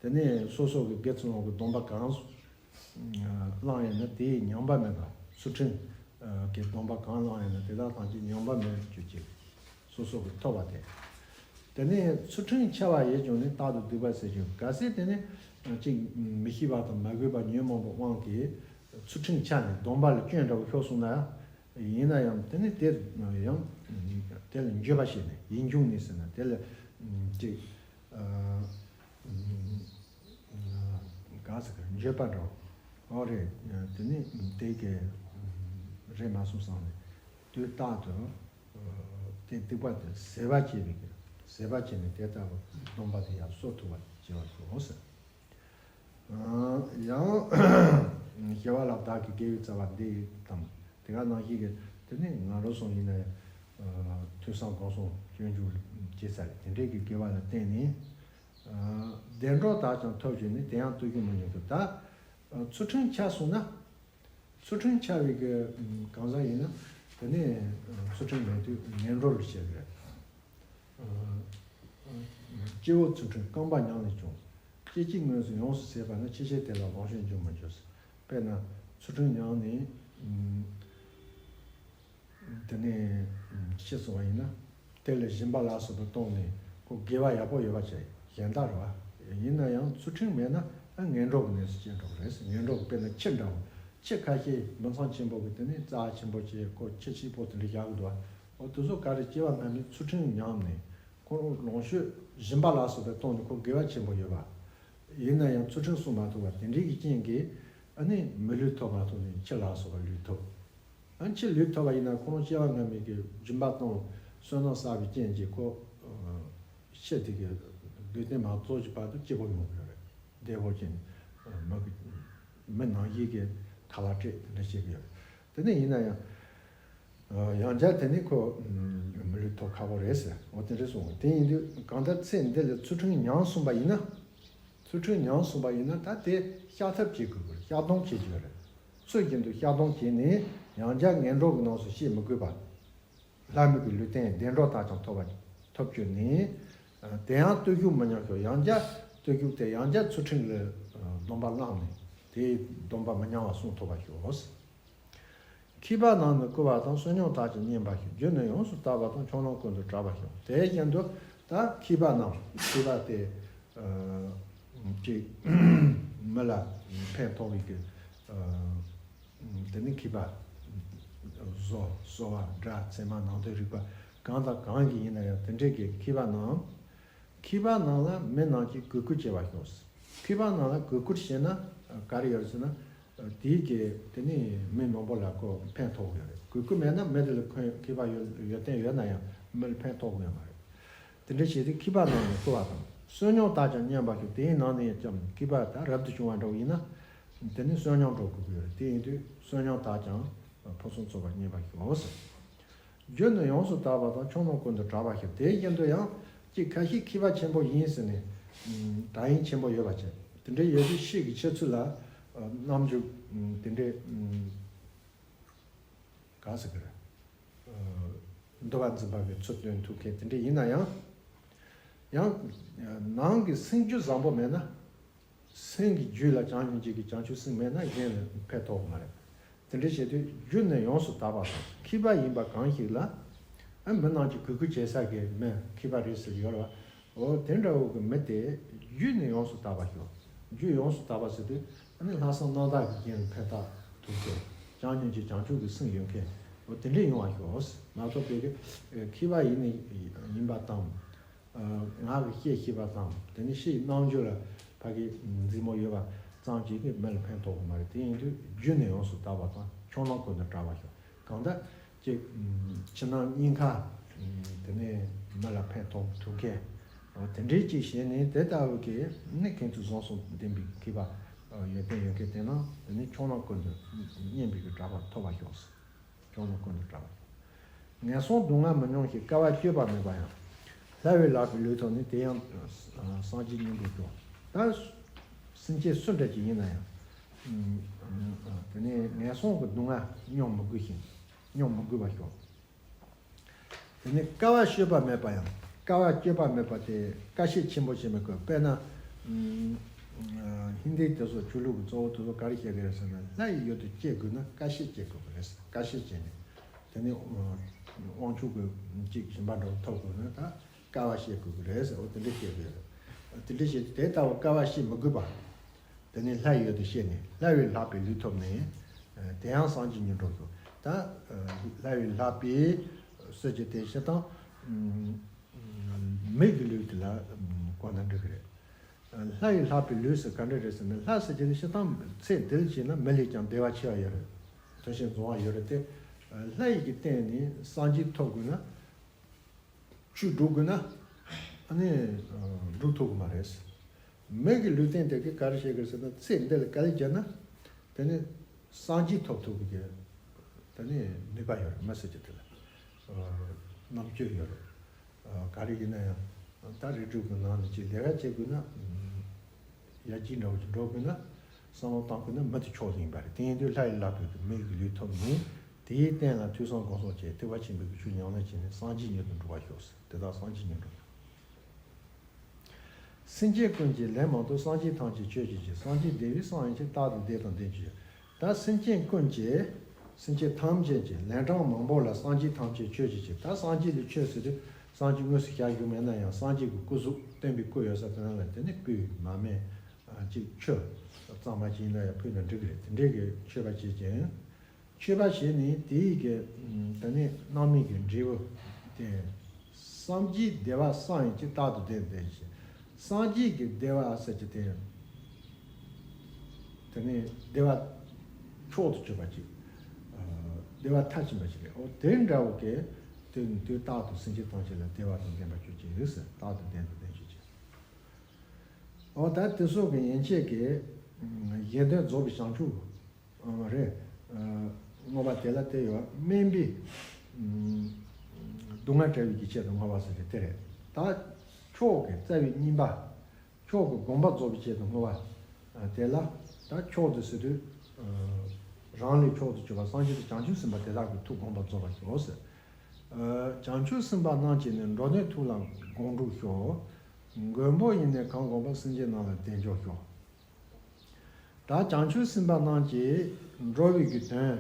དེ་ནས་སོ་སོ་གི་དགེ་ཚུལ་སློང་གི་སྡོམ་པ་གང་བླངས་ཡོད་ན་དེའི་ཉམས་པ་མེད་པ། ཚུལ་ཁྲིམས་ཀྱི་སྡོམ་པ་གང་བླངས་ཡོད་ན་དེ་དག་ཐམས་ཅད་ཉམས་པ་མེད་རྒྱུ་ཅིག་སོ་སོ་གི་ཐོབ་པ་དེ། དེ་ནས་ཚུལ་ཁྲིམས་འཆལ་བ་ཡིད་བྱུང་ནས། རྟག་ཏུ་སྡིག་པ་ཟད་བྱེད་ཤོག་གལ་སྲིད་དེ་ནས་ཅིག་མི་ཤེས་པ་དང་མ་གོས་པ་ཉོན་མོངས་པའི་དབང་གིས་ཚུལ་ཁྲིམས་འཆལ་ནས་སྡོམ་པ་ལ་སྐྱོན་འདྲ་བོ་ཤོར་སོང་ན་ཡང་། ཡིན་ན་ཡང་དེ་ནི་དེ་ཡང་དེ་ལ་འགྱོད་པ་བྱས་ནས། ཡིད་འབྱུང་ནས་ཟེར་ན་དེ་ལ་ཅིག་ག་ཟེར་གི་འགྱོད་པ་འདྲ་བོ། ཨོ་རེད། དེ་ནི་དེ་གི་རེད་མ་སོང་བསམ་ནས་དུས་རྟག་ཏུ་དེ་སྡིག་པ་དེ་ཟད་པ་བྱེད་པའི་གི་ཟད་པ་བྱས་ནས་དེ་ལྟ་བུ་སྡོམ་པ་དེ་ཡང་གསོ་ཐུབ་པ་བྱེད་པར་ཤོག་ཟེར། ཡང་། སྐྱེ་བ་ལ་བདག་གིས་དགེ་བའི་རྩ་བ་འདི་དང་དེ་ག་ནང་བཞིན་གྱི་དེ་ནི་ང་རང་སོང་ཡིན་ན་ཡང་། ཐོས་བསམ་སྒོམ་གསུམ་སྤྱོད་འཇུག་བྱེད་ཚར་དེ་འདྲའི་གི་དགེ་བ་ལ་བརྟེན་ནས། བདེ་འགྲོ་དག་ཀྱང་ཐོབ་བྱས་ནས། དེ་ཡང་ལྟོ་གོས་མ་ཉམས་ཀྱང་། ད་ཚུལ་ཁྲིམས་འཆལ་སོང་ན། ཚུལ་ཁྲིམས་འཆལ་བའི་གི་གང་ཟག་ཡིན་ན་དེ་ནི་ཚུལ་ཁྲིམས་མེད་དུས་ངན་འགྲོ་ལ་སྐྱེ་གི་རེད། སྐྱེ་བོ་ཚུལ་ཁྲིམས་རྐང་པ་ཉམས་ནས་བྱུང་། སྐྱེ་གཅིག་སྔོན་དུ་ཡོངས་སུ་ཟད་པ་ན། ཕྱི་ཕྱིར་དེ་ལ་ལོངས་སྤྱོད་འབྱུང་མི་འགྱུར་ཟེར། དཔེར་ན་ཚུལ་ཁྲིམས་ཉམས་ནས་ དེ་ནས་ཅི་གསུངས་པ་ཡིན་ན། དེ་ལས་སྦྱིན་པ་ལ་སོགས་པ་བཏང་ནས་ཁོ་དགེ་བ་ཡག་པོ་ཡོད་པ་བྱས་གཞན་དག་རེད་བ། ཡིན་ན་ཡང་ཚུལ་ཁྲིམས་མེད་ན་ཨ་ངན་གྲོགས་ཀྱི་གནས་སུ་སྐྱེ་འགྲོ་གི་རེད། ངན་གྲོགས་ཀྱི་དཔེར་ན་ཁྱི་འདྲ་བོ། ཁྱི་ཁ་ཤས་འབུ་ཚང་ཆེན་པོ་གི་དེ་ནས་རྩ་ཆེན་པོ་བྱས་ཁོ་ཁྱི་ཆེན་པོ་དེ་འདྲ་བཞག་གི་འདུག་བ། འོ་དེ་ཚོ་ག་རེ་སྐྱེ་བ་སྔ་མའི་ཚུལ་ཁྲིམས་ཉམས་ནས་ཁོ་ལོངས་སྤྱོད་སྦྱིན་པ་ལ་སོགས་པའི་སྟེང་ནས་ཁོ་དགེ་བ་ཆེན་པོ་ཡོད་པ། ཡིན་ན་ཡང་ཚུལ་ཁྲིམས་སྲུང་མ་ཐུབ་པ་དེ་འདྲའི་གི་རྐྱེན་གྱིས་ཨ་ནི་མི་ལུས་ཐོབ་མ་ཐུབ་ནས་ཁྱི་ལ་སོགས་པ་ལུས་ཐོབ། ཨ་ཁྱི་ལུས་ཐོབ་པ་ཡིན་ན་ཁོ་རང་སྐྱེ་བ་སྔ་མའི་གི་སྦྱིན་པ་དང་བསོད་ནམས་བསགས་པའི་རྐྱེན་གྱིས་ཁོ་ཁྱི་དེ་གི་ལུས་རྟེན་མ་རྫོགས་ཀྱི་བར་དུ་སྐྱིད་པོ་ཡོང་གི་རེད། བདེ་པོ་ཅན་མི་གི་མི་ནང་བཞིན་གྱི་ཁ་ལག་སྤྲད་དེ་འདྲ་བྱེད་ཀྱི་ཡོད་རེད། དེ་ནས་ཡིན་ན་ཡང་། ཡང་བསྐྱར་དེ་ནི་ཁོ་མི་ལུས་ཐོབ་ཁག་པོ་རེད་ཟེར། འོ་དེ་འདྲ་གསུངས། དེ་ཡིན་དུས་གང་ལྟར་ཚེ་འདི་ལ་ཚུལ་ཁྲིམས་ཉམས་སོང་བ་ཡིན་ན། ཚུལ་ཁྲིམས་ཉམས་སོང་བ་ཡིན་ན་ད་དེ་བཤགས་ཐབས་བྱེད་དགོས་པར་བཤགས་སྡོམ་བྱེད་རྒྱུ་རེད། ཚུལ་བཞིན་དུ་བཤགས་སྡོམ་བྱས་ནས་ཡང་བསྐྱར་ངན་གྲོགས་ཀྱི་ནང་སུ་སྐྱེ་མི་དགོས་པ། ལྷ་མི་གི་ལུས་རྟེན་བདེ་འགྲོ་དག་ཀྱང་ཐོབ་པ་ཐོབ་གྱུར་ནས། དེ་ཡང་བརྟུལ་ཞུགས་མི་ཉམས་ཤོག་ཡང་བསྐྱར་བརྟུལ་ཞུགས་དེ་ཡང་བསྐྱར་ཚུལ་ཁྲིམས་ལ་སྡོམ་པ་བླངས་ནས་དེའི་སྡོམ་པ་མི་ཉམས་པ་སྲུང་ཐུབ་པར་ཤོག་མཁས་པ་རྣམས་ནི་བསྐུལ་བ་དང་བསོད་སྙོམས་དག་ཀྱང་བསྙེན་པར་ཤོག་རྒྱུ་ནི་ཡོངས་སུ་དག་པ་དང་ཆོས་རྣམས་ཀུན་ཏུ་གྲགས་པར་ཤོག་དེ་བཞིན་དུ་ད་མཁས་པ་རྣམས་མཁས་པ་དེ་ཅིག་མི་ལ་ཕན་ཐོགས་པའི་གི་དེ་ནི་མཁས་པ། བཟོ་གསོ་བ་སྒྲ་ཚད་མ་ནང་དོན་རིག་པ་གང་དང་གང་གི་ཡིན་ན་ཡང་དེ་འདྲའི་གི་མཁས་པ་རྣམས། མཁས་པ་རྣམས་ལ་མི་རྣམས་ཀྱིས་གུས་བཀུར་བྱེད་པར་ཤོག་མཁས་པ་རྣམས་ལ་གུས་བཀུར་བྱས་ན་ག་རེ་ཡོད་ཟེར་ན། དེའི་གི་དེ་ནི་མི་མང་པོ་ལ་ཁོ་ཕན་ཐོགས་ཡོད་རེད། གུས་བཀུར་མེད་ན་མི་དེ་ལ་ཁོས་མཁས་པ་ཡོད་ཡོད་བསྟན་ཡོད་ན་ཡང་མི་ལ་ཕན་ཐོགས་ཡོད་མ་རེད། དེ་འདྲ་བྱས་ཏེ་མཁས་པ་རྣམས་ནི་བསྐུལ་བ་དང་བསོད་སྙོམས་དག་ཀྱང་བསྙེན་པར་ཤོག་དེའི་ནང་ནས་ཀྱང་མཁས་པ་དག་རབ་ཏུ་བྱུང་བ་འདྲ་བོ་ཡིན་ན། དེ་ནི་བསོད་སྙོམས་འགྲོ་དགོས་ཀྱི་ཡོད་རེད། དེ་ཡིན་དུས་བསོད་སྙོམས་དག་ཀྱང་ཕུན་སུམ་ཚོགས་པར་བསྙེན་པར་ཤོག་རྒྱུ་ནི་ཡོངས་སུ་དག་པ་དང་ཆོས་རྣམས་ཀུན་ཏུ་གྲགས་པར་ཤོག་དེ་བཞིན་དུ་ཡང་གཅིག་ཁ་ཤས་མཁས་པ་ཆེན་པོ་ཡིན་ཟེར་ནས་དྲག་ཡིན་ཆེན་པོ་ཡོད་པ་བྱས། དེ་འདྲའི་ཡོད་དུས་ཕྱིས་ཀྱི་འཆི་ཚུལ་ལ་རྣམ་འགྱུར་དེ་འདྲའི་ག་ཟེར་གི་རེད། འདུལ་བ་འཛིན་པ་གི་ཚུལ་སྟོན་ཐུབ་མཁན་དེ་འདྲ་ཡིན་ན་ཡང་། ཡང་ནང་གི་སེམས་རྒྱུད་བཟང་པོ་མེད་ན། སེམས་ཀྱི་རྒྱུད་ལ་བྱམས་སྙིང་རྗེ་གི་བྱང་ཆུབ་སེམས་མེད་ན་གཞན་ལ་ཕན་ཐོགས་མ་རེད། དེ་འདྲ་བྱེད་དུས་རྒྱུ་ནི་ཡོངས་སུ་དག་པ་དང་མཁས་པ་ཡིན་པ་གང་ཞིག་ལ། ཨ་མི་རྣམས་ཀྱིས་གུས་བཀུར་བྱེད་ས་གི་མི་མཁས་པ་རེད་ཟེར་ཡོད་རེད་བ། འོ་དེ་འདྲ་བོ་གི་མི་དེ་རྒྱུ་ནི་ཡོངས་སུ་དག་པ་ཤོག་རྒྱུ་ཡོངས་སུ་དག་པ་ཟེར་དུས་ཨ་ནི་ལྷག་བསམ་རྣམ་དག་གིས་གཞན་ལ་ཕན་བཏགས་ཐུབ་མཁན། བྱམས་སྙིང་རྗེ་བྱང་ཆུབ་ཀྱི་སེམས་ཡོད་མཁན། འོ་དེ་འདྲས་ཡོང་བ་ཤོག་མ་གཏོགས་པའི་གི་མཁས་པ་ཡིན་ནི་ཡིན་པ་དང་། ངག་གིས་བཤད་ཤེས་པ་དང་དེ་ནི་ཕྱིའི་རྣམ་འགྱུར་ལ་ཕ་གི་མཛེས་མོ་ཡོད་པ་ཙམ་གྱིས་གི་མི་ལ་ཕན་ཐོགས་གི་མ་རེད། དེ་ཡིན་དུས་རྒྱུ་ནི་ཡོངས་སུ་དག་པ་དང་ཆོས་རྣམས་ཀུན་ཏུ་གྲགས་པར་ཤོག་གང་ལྟར། ཅིག་ཕྱི་ནང་གཉིས་ཀ་དེ་ནས་མི་ལ་ཕན་ཐོགས་ཐུབ་མཁན། འོ་དེ་འདྲའི་ཅིག་བྱས་ནས་དེ་ལྟ་བུ་གི་ནི་ཁེངས་དྲེགས་བཟང་གསུམ་ལྡན་པའི་མཁས་པ་ཡོན་ཏན་ཡོད་མཁན་དེ་རྣམས་དེ་ནི་ཆོས་རྣམས་ཀུན་ཏུ་བསྙེན་པའི་གི་གྲགས་པ་ཐོབ་པར་ཤོག་ཆོས་རྣམས་ཀུན་ཏུ་གྲགས་པ་ཤོག་ངན་སོང་སྡུག་བསྔལ་མི་མྱོང་ཞིང་དཀའ་བ་སྤྱོད་པ་མེད་པ་ཡང་། སླ་བས་ལྷག་པའི་ལུས་ཐོབ་ནས་དེ་ཡང་སངས་རྒྱས་སྙིང་པོར་གྱུར། ད་སེམས་ཅན་སུ་འདྲ་ཅིག་ཡིན་ན་ཡང་། དེ་ནས་ངན་སོང་གི་སྡུག་བསྔལ་མྱོང་མི་དགོས་ཤིང་། སྙོམས་མི་དགོས་པར་ཤོག་དེ་ནས་དཀའ་བ་སྤྱོད་པ་མེད་པ་ཡང་། དཀའ་བ་སྤྱོད་པ་མེད་པ་དེ་ཁ་ཤས་ཆེན་པོ་ཞིག་མི་དགོས། དཔེར་ན། ཧིན་དི་དེ་ཚོ་ཆོས་ལུགས་ཀྱི་གཙོ་བོ་དེ་ཚོ་ག་རེ་བཤད་ཀྱི་རེད་ཟེར་ན། ལྷ་ཡི་ཡུལ་དུ་སྐྱེ་དགོས་ན་དཀའ་སྤྱད་བྱེད་དགོས་པ་རེད། དཀའ་སྤྱད་བྱས་ནས་དེ་ནས་དབང་ཕྱུག་གི་ཅིག་སྦྱིན་པ་འདྲ་བོ་ཐོབ་དགོས་ན་ད་དཀའ་བ་སྤྱད་དགོས་ཀྱི་རེད་ཟེར། འོ་དེ་འདྲ་བཤད་ཀྱི་རེད། དེ་འདྲ་བྱས་ཏེ་དེ་ལྟ་བུ་དཀའ་བ་སྤྱད་མི་དགོས་པ། དེ་ནས་ལྷ་ཡི་ཡུལ་དུ་སྐྱེས་ནས་སླ་བས་ལྷག་པའི་ལུས་ཐོབ་ནས། དེ་ཡང་སངས་རྒྱས་སྙིང་པོར་གྱུར། ད་ལྷ་ཡི་ལྷག་པའི་ཟེར་གྱི་དེ་སྤྱིར་བཏང་མི་གི་ལུས་དེ་ལ་གོ་ན་འགྲིག་གི་རེད། ལྷ་ཡི་ལྷག་པའི་ལུས་ཟེར་ག་འདྲ་རེད་ཟེར་ན། ལྷ་ཟེར་གྱི་དེ་སྤྱིར་བཏང་ཚེ་འདིར་བྱས་ན་མི་ལས་ཀྱང་བདེ་བ་ཆེ་བ་ཡོད་རེད། དོན་ཆེན་རྫོགས་པ་ཡོད་རེད་དེ། ལྷ་ཡི་གི་སྟེང་ནས་སངས་རྒྱས་ཐོབ་དགོས་ན། བཅུད་འགྲུབ་དགོས་ན་ཨ་ནི་འགྲུབ་ཐུབ་ཀྱི་མ་རེད། མི་གི་ལུས་རྟེན་དེ་གིས་ག་རེ་བྱེད་དགོས་ཟེར་ན། ཚེ་འདི་ལ་དཀའ་ལས་བརྒྱབ་ན་དེ་ནི་སངས་རྒྱས་ཐོབ་ཐུབ་ཀྱི་དེ་ནི་ནུས་པ་ཡོད་རེད། མི་ཟེར་གྱི་དེ་ལ་རྣམ་དཔྱོད་ཡོད་རེད། ག་རེ་ཡིན་ན་ཡང་ད་རིགས་དྲུག་གི་ནང་ནས་ཅིག་ལས་ཀ་བྱེད་དགོས་ན། ཡར་རྒྱས་འདྲ་བོ་ཞིག་འགྲོ་དགོས་ན། བསམ་བློ་བཏང་དགོས་ན་མི་དེ་མཆོག་ཡིན་པ་རེད། དེ་ཡིན་དུས་ལྷ་ཡི་ལྷག་པའི་མི་གི་ལུས་ཐོབ་ནས་དེའི་རྟེན་ལ་ཐོས་བསམ་སྒོམ་གསུམ་བྱས། ཐེག་པ་ཆེན་པོའི་ཆོས་ཉམས་ལེན་བྱས་ནས་སངས་རྒྱས་མྱུར་དུ་འགྲུབ་པར་ཤོག་ཟེར། དེ་དག་སངས་རྒྱས་མྱུར་འགྲུབ། སེམས་ཅན་ཀུན་གྱིས་ལན་མང་དུ། སངས་རྒྱས་ཐམས་ཅད་མཆོད་བྱེད་ཅིང་། སངས་རྒྱས་བདེ་བའི་གསང་ཡང་ཆེ། རྟག་ཏུ་བདེ་དང་ལྡན་གྱུར་ཅིག་ད་སེམས་ཅན་ཀུན་གྱིས་ སེམས་ཅན་ཐམས་ཅད་ཀྱི་ལན་གྲངས་མང་པོ་ལ། སངས་རྒྱས་ཐམས་ཅད་མཆོད་ཅིག་ཅེས། ད་སངས་རྒྱས་ལ་མཆོད་ཟེར་དུས་སངས་རྒྱས་དངོས་སུ་བཞག་རྒྱུ་མེད་ན་ཡང་སངས་རྒྱས་ཀྱི་སྐུ་གཟུགས་སྟོན་པའི་སྐུ་ཡོད་ས་དེ་ན་ལ་དེ་ནི་སྤོས་མར་མེ་ཅིག་མཆོད། གཙང་མ་ཅིག་ཡིན་ན་ཡང་ཕུལ་ན་འགྲིག་གི་རེད། དེ་འདྲའི་གི་མཆོད་པ་བྱེད་ཅིང་། མཆོད་པ་བྱས་ནས་དེའི་གི་ད་ནི་སྣང་མེད་ཀྱི་འབྲས་བུ་དེ། སངས་རྒྱས་བདེ་བ་གསུམ་ཡིན་གྱི་རྟག་ཏུ་ལྡན་ལྡན་ཞིང་། སངས་རྒྱས་ཀྱི་བདེ་བ་ཟེར་གྱི་དེ། དེ་ནས་བདེ་བ་མཆོག་ཏུ་གྱུར་པ་ཅིག་བདེ་བ་མཐར་ཕྱིན་པ་ཞིག་རེད། འོ་དེ་འདྲ་བོ་གི་དེ་དུས་རྟག་ཏུ་སེམས་ཅན་ཐམས་ཅད་ལ་བདེ་བ་དང་ལྡན་པར་གྱུར་ཅིག་ཟེར། རྟག་ཏུ་ལྡན་དུ་ལྡན་གྱུར་ཅིག་འོ་ད་དེ་སོགས་ཀྱི་ཡན་ཆད་ཀྱི་གཞན་དོན་རྫོགས་པའི་བྱང་ཆུབ་རེད། བསྔོ་བ་དེ་ལ་དེ་ཡོད། དམན་པའི་སྡུག་བསྔལ་བྲལ་བའི་གི་ཆེད་དུ་བསྔོ་བ་ཟེར་གྱི་དེ་རེད། ད་མཆོག་གི་རྩ་བའི་སྙིང་པ། མཆོག་གི་དགོངས་པ་རྫོགས་པའི་ཆེད་དུ་བསྔོ་བ། དེ་ལ་ད་མཆོག་ཏུ་ཟེར་དུས། རང་ལས་མཆོག་ཏུ་གྱུར་པ་སངས་རྒྱས་དང་བྱང་ཆུབ་སེམས་དཔའ་དེ་དག་གི་ཐུགས་དགོངས་པ་རྫོགས་པར་ཤོག་ཟེར། བྱང་ཆུབ་སེམས་དཔའ་རྣམས་ཀྱིས་ནི། འགྲོ་དོན་ཐུགས་ལ་དགོངས་འགྲུབ་ཤོག་མགོན་པོ་ཡིས་ནི་གང་དགོངས་པ། སེམས་ཅན་རྣམས་ལ་བདེ་འབྱུང་ཤོག་ད་བྱང་ཆུབ་སེམས་དཔའ་རྣམས་ཀྱིས་འགྲོ་བའི་གི་དོན།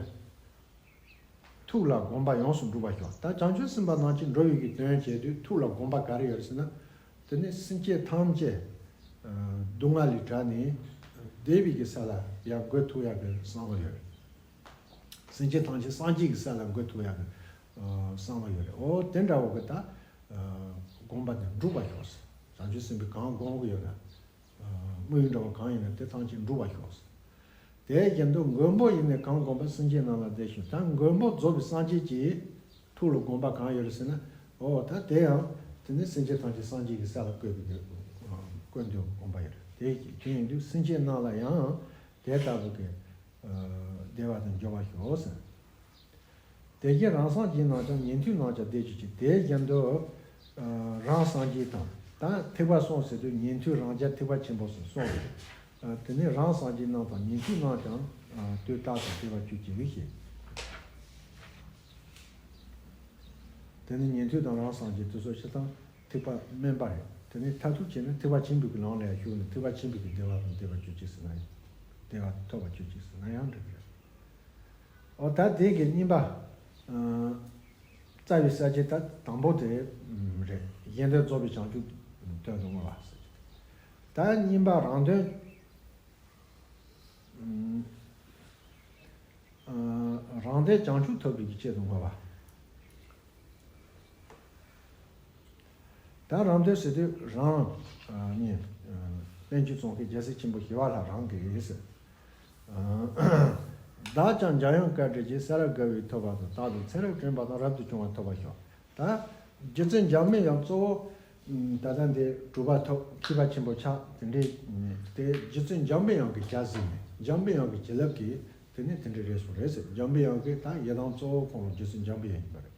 ཐུགས་ལ་དགོངས་པ་ཡོངས་སུ་འགྲུབ་པར་ཤོག་ད་བྱང་ཆུབ་སེམས་དཔའ་རྣམས་ཀྱིས་འགྲོ་བའི་གི་དོན་བྱེད་དུས་ཐུགས་ལ་དགོངས་པ་ག་རེ་ཡོད་ཟེར་ན། དེ་ནི་སེམས་ཅན་ཐམས་ཅད་སྡུག་བསྔལ་ལས་བྲལ་ནས་བདེ་བའི་གི་ས་ལ་ཡར་འགོད་ཐུབ་ཡག་གི་བསམ་བློ་ཡོད་རེད། སེམས་ཅན་ཐམས་ཅད་སངས་རྒྱས་ཀྱི་ས་ལ་འགོད་ཐུབ་ཡག་གི་བསམ་བློ་ཡོད་རེད། འོ་དེ་འདྲ་བོ་གི་ད་དགོངས་པ་དེ་འགྲུབ་པར་ཤོག་བྱང་ཆུབ་སེམས་དཔའི་གང་དགོངས་གི་ཡོད་ན། དམིགས་ཡུལ་འདྲ་བ་གང་ཡིན་ན་དེ་ཐམས་ཅད་འགྲུབ་པར་ཤོག་དེ་བཞིན་དུ་མགོན་པོ་ཡིས་ནི་གང་དགོངས་པ། སེམས་ཅན་རྣམས་ལ་བདེ་ཞིང་། ད་མགོན་པོ་རྫོགས་པའི་སངས་རྒྱས་ཀྱི་ཐུགས་ལ་དགོངས་པ་གང་ཡོད་རེད་ཟེར་ན། འོ་ད་དེ་ཡང་དེ་ནི་སེམས་ཅན་ཐམས་ཅད་སངས་རྒྱས་ཀྱི་ས་ལ་བཀོད་པའི་བཀོད་འདོད་དགོངས་པ་ཡོད་རེད། དེ་དེ་ཡིན་དུས་སེམས་ཅན་རྣམས་ལ་ཡང་དེ་ལྟ་བུ་གི་བདེ་བ་དང་འབྱོར་བ་ཤོག་ཟེར། དེ་བཞིན་རང་སངས་རྒྱས་རྣམས་ཀྱང་། ཉན་ཐོས་རྣམས་ཀྱང་བདེ་གྱུར་ཅིག་དེ་བཞིན་དུ་རང་སངས་རྒྱས་དང་ད་ཐེག་པ་གསུམ་ཟེར་དུས་ཉན་ཐོས་རང་རྒྱལ་ཐེག་པ་ཆེན་པོ་གསུམ་གསུངས་རེད། དེ་ནས་རང་སངས་རྒྱས་རྣམས་དང་ཉན་ཐོས་རྣམས་ཀྱང་དུས་རྟག་ཏུ་བདེ་བར་གྱུར་ཅིག་ཞེས། དེ་ནས་ཉན་ཐོས་དང་རང་སངས་རྒྱས་དེ་ཚོ་སྤྱིར་བཏང་ཐེག་པ་དམན་པ་རེད། དེ་ནས་མཐར་ཐུག་བྱས་ན་ཐེག་པ་ཆེན་པོའི་གི་ལམ་ལ་ཡང་ཞུགས་ནས་ཐེག་པ་ཆེན་པོའི་གི་བདེ་བ་དང་བདེ་བར་གྱུར་ཅིག་ཟེར་ན་ཡང་བདེ་བ་ཐོབ་པར་གྱུར་ཅིག་ཟེར་ན་ཡང་འགྲིག་གི་རེད། འོ་ད་དེ་གི་གཉིས་པ། རྩ་བའི་ས་བཅད་ད་དང་པོ་དེ་རེད། གཞན་དོན་རྫོགས་པའི་བྱང་ཆུབ་དོན་དུ་བསྔོ་བ་ཟེར། ད་གཉིས་པ་རང་དོན། རང་དོན་བྱང་ཆུབ་ཐོབ་པའི་གི་ཆེད་དུ་བསྔོ་བ། ད་རང་དོན་ཟེར་དུས་རང་ནི་དཔལ་འབྱོར་ཙོང་ཁའི་རྒྱལ་སྲས་ཆེན་པོ་ཞི་བ་ལྷ་རང་གི་ཡིན་ཟེར། བདག་ཀྱང་འཇམ་དབྱངས་བཀའ་དྲིན་ཅན། ས་རབས་དགའ་བའི་ཐོབ་པ་དང་། རྟག་ཏུ་ཚེ་རབས་དྲན་པ་དང་། རབ་ཏུ་བྱུང་བ་ཐོབ་པར་ཤོག་ད་རྗེ་བཙུན་འཇམ་པའི་དབྱངས་གཙོ་བོ་ད་ལྟ་འདི་གྲུབ་པ་ཐོབ་མཁས་པ་ཆེན་པོ་ཆགས་དེ་འདྲའི་དེ་རྗེ་བཙུན་འཇམ་པའི་དབྱངས་ཀྱི་ཞལ་གཟིགས་ནས་འཇམ་པའི་དབྱངས་ཀྱི་བྱིན་རླབས་ཀྱིས། དེ་ནི་དེ་འདྲ་རེད་སོང་རེད་ཟེར། འཇམ་པའི་དབྱངས་ཀྱི་ད་ཡི་དམ་གཙོ་བོ་ཁོང་ལ་རྗེ་བཙུན་འཇམ་པའི་དབྱངས་ཡིན་པ་རེད།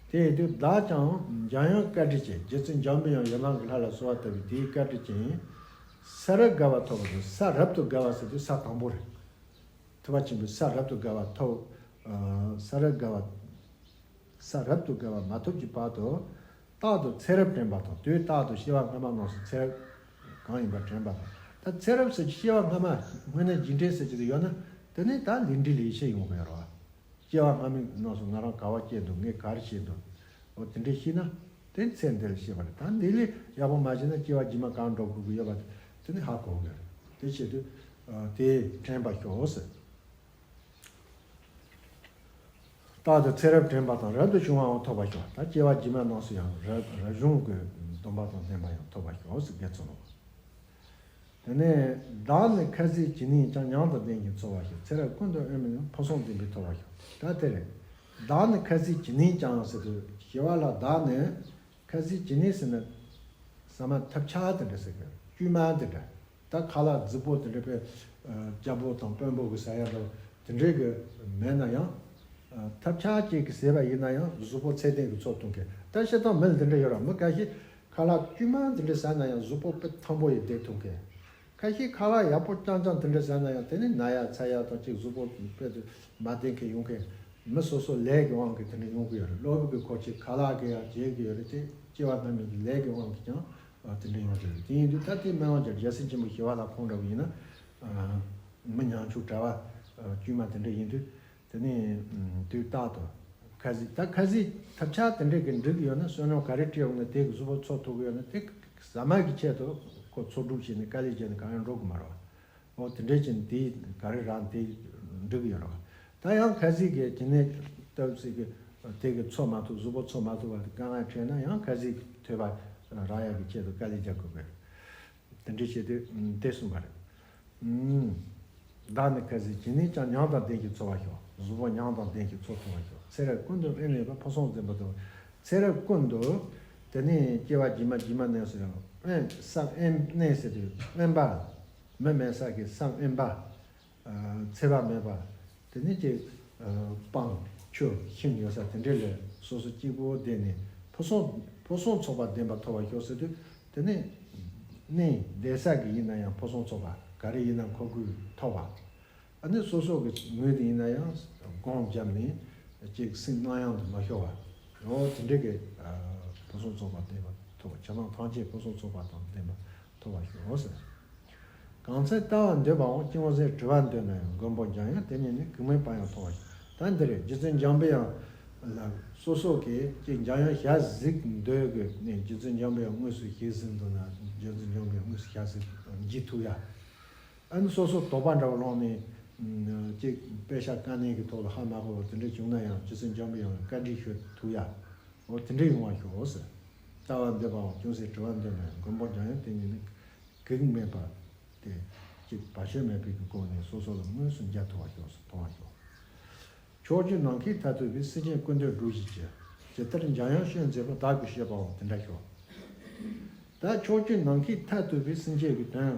དེ་ཡིན་དུས་བདག་ཀྱང་འཇམ་དབྱངས་བཀའ་དྲིན་ཅན། རྗེ་བཙུན་འཇམ་པའི་དབྱངས་ཡི་དམ་གྱི་ལྷ་ལ་གསོལ་བ་བཏབ་པའི་དེའི་བཀའ་དྲིན་ཅན། ས་རབས་དགའ་བ་ཐོབ་པ་དང་། ས་རབ་ཏུ་དགའ་བ་ཟེར་དུས་ས་དང་པོ་རེད། ཐེག་པ་ཆེན་པོའི་ས་རབ་ཏུ་དགའ་བ་ཐོབ། ས་རབ་དགའ་བ། ས་རབ་ཏུ་དགའ་བ་མ་ཐོབ་ཀྱི་བར་དུ། རྟག་ཏུ་ཚེ་རབས་དྲན་པ་དང་། དུས་རྟག་ཏུ་སྐྱེ་བ་སྔ་མ་རྣམས་སུ་ཚེ་རབས་གང་ཡིན་པ་དྲན་པ་དང་། ད་ཚེ་རབས་ཟེར་གྱི་སྐྱེ་བ་སྔ་མ་དངོས་གནས་རྒྱུ་འབྲས་ཟེར་གྱི་དེ་ཡོད་ན། དེ་ནི་ད་ལས་འབྲས་ལ་ཡིད་ཆེས་ཡོང་གི་ཡོད་རེད་བ། སྐྱེ་བ་སྔ་མའི་ནང་སུ་ང་རང་ག་བ་སྐྱེས་འདུག་ངས་ག་རེ་བྱས་འདུག་འོ་དེ་འདྲས་ཤེས་ན། དེ་ཚེ་འདི་ལ་ཤེས་པ་རེད། ད་འདི་ལས་ཡག་པོ་མ་བྱས་ན་སྐྱེ་བ་རྗེས་མ་གང་འགྲོ་དགོས་ཀྱི་ཡོད་པ་དེ་ནི་ཧ་གོ་གི་རེད། དེ་བྱེད་དུས་དེ་དྲན་པ་ཤོག་ཟེར། རྟག་ཏུ་ཚེ་རབས་དྲན་པ་དང་། རབ་ཏུ་བྱུང་བའང་ཐོབ་པར་ཤོག་ད་སྐྱེ་བ་རྗེས་མ་རྣམས་སུ་ཡང་རབ་རབ་བྱུང་གི་སྡོམ་པ་དང་ལྡན་པ་ཡང་ཐོབ་པར་ཤོག་ཟེར་དགེ་ཚུལ་སློང་། དེ་ནས་བདག་ནི་ཁ་ཟས་ཇི་སྙེད་ཀྱང་། མྱང་དང་ལྡན་ཞིང་འཚོ་བར་ཤོག་ཚེ་རབས་ཀུན་ཏུ་དབེན་མེད་ན། ཕུན་སུམ་ཚོགས་པའི་ཐོབ་པར་ཤོག་ད་དེ་རེད། བདག་ནི་ཁ་ཟས་ཇི་སྙེད་ཀྱང་ཟེར་དུས་ཞི་བ་ལྷ་བདག་ནི་ཁ་ཟས་ཇི་སྙེད་ཟེར་ན། ཟ་མ་ཐབས་ཆག་དེ་འདྲ་ཟེར་གི་རེད། དཀྱུས་མ་དེ་འདྲ། ད་ཁ་ལག་རྫིག་པོ་དེ་འདྲ་པའི་རྒྱ་པོ་དང་དཔོན་པོ་གི་ཟ་ཡ་འདྲ་དེ་འདྲའི་གི་མེད་ན་ཡང་། ཐབས་ཆག་ཅིག་གི་ཟས་པ་ཡིན་ན་ཡང་གཟུགས་པོ་ཚད་ལྡན་གི་འཚོ་ཐུབ་མཁན། ད་སྤྱིར་བཏང་མི་ལ་དེ་འདྲ་ཡོད་ར། མི་ཁ་ཤས་ཁ་ལག་དཀྱུས་མ་དེ་འདྲ་ཟ་ན་ཡང་གཟུགས་པོ་དཔེ་ཐང་པོ་ཡི་བསྡད་ཐུབ་མཁན། ཁ་ཤས་ཁ་ལག་ཡག་པོ་རྐྱང་རྐྱང་དེ་འདྲ་ཟ་ན་ཡང་དེ་ནི་ན་ཡ་ཚ་ཡ་དང་གཅིག་གཟུགས་པོ་དཔེ་དུ་མ་བདེ་མཁན་ཡོང་མཁན། མི་སོ་སོ་ལས་ཀྱི་དབང་གིས་དེ་འདྲ་ཡོང་གི་ཡོད་རེད། སློབ་བུ་གི་སྐོར་གྱི་ཁ་ལག་གི་ཡང་བརྗེད་ཀྱི་ཡོད་རེད་དེ། སྐྱེ་བ་སྔ་མའི་གི་ལས་ཀྱི་དབང་གིས་ཀྱང་དེ་འདྲ་ཡོང་གི་རེད། དེ་ཡིན་དུས་ད་ལྟའི་སྨོན་ལམ་རྒྱག་རྒྱལ་སྲས་ཆེན་པོ་ཞི་བ་ལྷ་ཁོང་འདྲ་བོ་ཡིན་ན། མི་ཉམ་ཆུང་གྲྭ་བ་དཀྱུས་མ་དེ་འདྲ་ཡིན་དུས། དེ་ནས་དུས་རྟག་ཏུ་ཁ་ཟས། ད་ཁ་ཟས་ཐབས་ཆག་དེ་འདྲས་ཀྱི་འགྲིག་གི་ཡོད་ན། བསོད་སྙོམས་ག་རེ་སྤྲད་ཡོང་ན་དེ་གི་གཟུགས་པོ་འཚོ་ཐུབ་ཀྱི་ཡོད་ན། དེ་ཟ་མ་གི་ཆེད་དུ་ཁོ་འཚོ་སྒྲུབ་བྱས་ནས་དཀའ་ལས་བརྒྱབ་ནས་གང་ཡང་འགྲོ་གི་མ་རེད་བ། འོ་དེ་འདྲས་ཀྱི་དེ་ག་རེ་རག་དེ་འགྲིག་གི་ཡོད་རེད་བ། ད་ཡང་ཁ་ཟས་ཀྱི་དེ་ནས་སྟབས་ཟིག་གི་དེ་གི་འཚོ་མ་ཐུབ། གཟུགས་པོ་འཚོ་མ་ཐུབ་པ་དཀའ་ངལ་འཕྲད་ན་ཡང་ཁ་ཟས་ཀྱི་ཐོད་པ་རག་ཡག་གི་ཆེད་དུ་དཀའ་ལས་རྒྱག་དགོས་པས། དེ་འདྲ་བྱས་ཏེ་དེ་གསུངས་པ་རེད། བདག་ནི་ཁ་ཟས་བྱིན་ནས་ཀྱང་། མྱང་དང་ལྡན་ཞིང་འཚོ་བར་ཤོག། གཟུགས་པོ་མྱང་དང་ལྡན་ཞིང་འཚོ་ཐུབ་པར་ཤོག། ཚེ་རབས་ཀུན་ཏུ་དབེན་མེད་པར། ཕུན་སུམ་ཚོགས་པ་ཐོབ། ཚེ་རབས་ཀུན་ཏུ་དེ་ནས་སྐྱེ་བ་རྗེས་མ་རྗེས་མ་གནས་སུ་ཡང་དབེན། ས་དབེན་གནས་ཟེར་དུས་དབེན་པ། མི་མེད་ས་གི་ས་དབེན་པ། ཚེ་བ་མེད་པ། དེ་ནས་ཀྱི་སྤང་ཆུ་ཤིང་ཡོད་ས་དེ་འདྲས་ལ་སོ་སོ་གཅིག་པོ་བསྡད་ནས་ཕུན་སུམ་ཕུན་སུམ་ཚོགས་པ་ལྡན་པ་ཐོབ་པར་ཤོག་ཟེར་དུས། དེ་ནས་གནས་བསྡད་ས་གི་ཡིན་ན་ཡང་ཕུན་སུམ་ཚོགས་པ་ག་རེ་ཡིན་ན་མཁོ་དགུ་ཐོབ་པ། ཨ་ནི་སོ་སོ་གི་ངོས་དེ་ཡིན་ན་ཡང་སྒོམ་བརྒྱབ་ནས་ཅིག་སེམས་གནག་ཡང་དུ་མ་ཤོར་བ། འོ་དེ་འདྲས་ཀྱི་ཕུན་སུམ་ཚོགས་པ་ལྡན་པ་ཐོབ་པ། ཆ་ཚང་ཐམས་ཅད་ཕུན་སུམ་ཚོགས་པ་དང་ལྡན་པ་ཐོབ་པར་ཤོག་ཟེར། གང་ཚེ་ལྟ་བར་འདོད་པའང་། ཅུང་ཟད་བྲི་བར་འདོད་ན་ཡང་། མགོན་པོ་འཇམ་དབྱངས་དེ་ཉིད་ནི། གེགས་མེད་པར་ཡང་མཐོང་བར་ཤོག། ད་འདི་རེད། རྗེ་བཙུན་འཇམ་པའི་དབྱངས་ལ་སོ་སོ་གིས་ཀྱི་འཇམ་དབྱངས་ཞལ་གཟིགས་འདོད་དགོས་ནས། རྗེ་བཙུན་འཇམ་པའི་དབྱངས་དངོས་སུ་ཞལ་གཟིགས་འདོད་ན། རྗེ་བཙུན་འཇམ་པའི་དངོས་སུ་ཞལ་གཟིགས་འཇིགས་ཐུབ་ཡ། ཨ་ནི་སོ་སོ་དོགས་པ་འདྲ་བོ་ལངས་ནས་ཅིག་དཔེ་ཆ་དཀའ་གནད་ཀྱི་ཐོག་ལ་ཧ་མ་གོ་བ་དེ་འདྲ་བྱུང་ན་ཡང་། རྗེ་བཙུན་འཇམ་པའི་དབྱངས་ལ་བཀའ་འདྲི་ཞུ་ཐུབ་ཡ། འོ་དེ་འདྲ་ཡོང་བར་ཤོག་ཟེར། ལྟ་བར་འདོད་པའང་ཅུང་ཟད་བྲི་བར་འདོད་ན་ཡང་། མགོན་པོ་འཇམ་དབྱངས་དེ་ཉིད་ནི། གེགས་མེད་པར་ཏེ། ཅིག་བར་ཆད་མེད་པའི་གི་སྒོ་ནས་སོ་སོ་ལ་དངོས་སུ་མཇལ་ཐུབ་པར་ཤོག་ཟེར། མཐོང་བར་ཤོག། ཕྱོགས་བཅུའི་ནམ་མཁའི་མཐས་གཏུགས་པའི། སེམས་ཅན་ཀུན་འདུལ་སྒྲུབ་བྱེད་ཅིང་། ཇི་ལྟར་འཇམ་དབྱངས་སྤྱན་མཛེས་པ། བདག་གིས་བཤད་པའང་དེ་འདྲར་ཤོག། ད་ཕྱོགས་བཅུའི་ནམ་མཁའི་མཐས་གཏུགས་པའི་སེམས་ཅན་གྱི་དོན།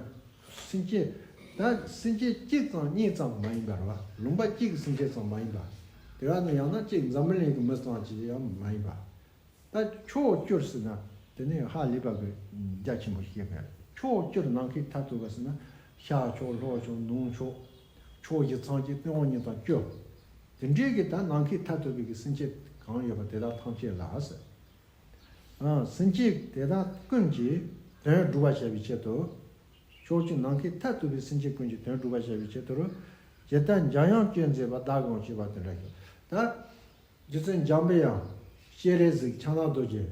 སེམས་ཅན། ད་སེམས་ཅན་གཅིག་ཙམ་གཉིས་ཙམ་མ་ཡིན་པ་རེད་བ། ལུང་པ་གཅིག་གི་སེམས་ཅན་ཙམ་མ་ཡིན་པ། དེ་ག་ནི་ཡང་ན་གཅིག་འཛམ་བུ་གླིང་གི་མི་ཙམ་གྱི་ཡང་མ་ཡིན་པ། ད་ཕྱོགས་བཅུར་ཟེར་ན་དེ་ནི་ཧ་ལས་པ་གི་རྒྱ་ཆེན་པོ་ཞིག་རེད། ཕྱོགས་བཅུར་ནམ་མཁའི་མཐས་གཏུགས་པ་ཟེར་ན། ཤར་ཕྱོགས་ལྷོ་ཕྱོགས་ནུབ་ཕྱོགས། ཕྱོགས་བཞི་ཚང་གཅིག་སྟེང་འོག་གཉིས་དང་བཅུ། དེ་འདྲའི་གི་ད་ནམ་མཁའི་མཐས་གཏུགས་པའི་གི་སེམས་ཅན་གང་ཡོད་པ་དེ་དག་ཐམས་ཅད་ལ་ཟེར། ཨ། སེམས་ཅན་དེ་དག་ཀུན་གྱི་དོན་སྒྲུབ་པར་བྱ་བའི་ཆེད་དུ། ཕྱོགས་བཅུའི་ནམ་མཁའི་མཐས་གཏུགས་པའི་སེམས་ཅན་ཀུན་གྱི་དོན་སྒྲུབ་པར་བྱ་བའི་ཆེད་དུ། ཇི་ལྟར་འཇམ་དབྱངས་སྤྱན་མཛེས་པ། བདག་གིས་བཤད་པ་དེ་འདྲར་ཤོག། ད་རྗེ་བཙུན་འཇམ་པའི་དབྱངས། སྤྱན་རས་གཟིགས། ཕྱག་ན་རྡོ་རྗེ།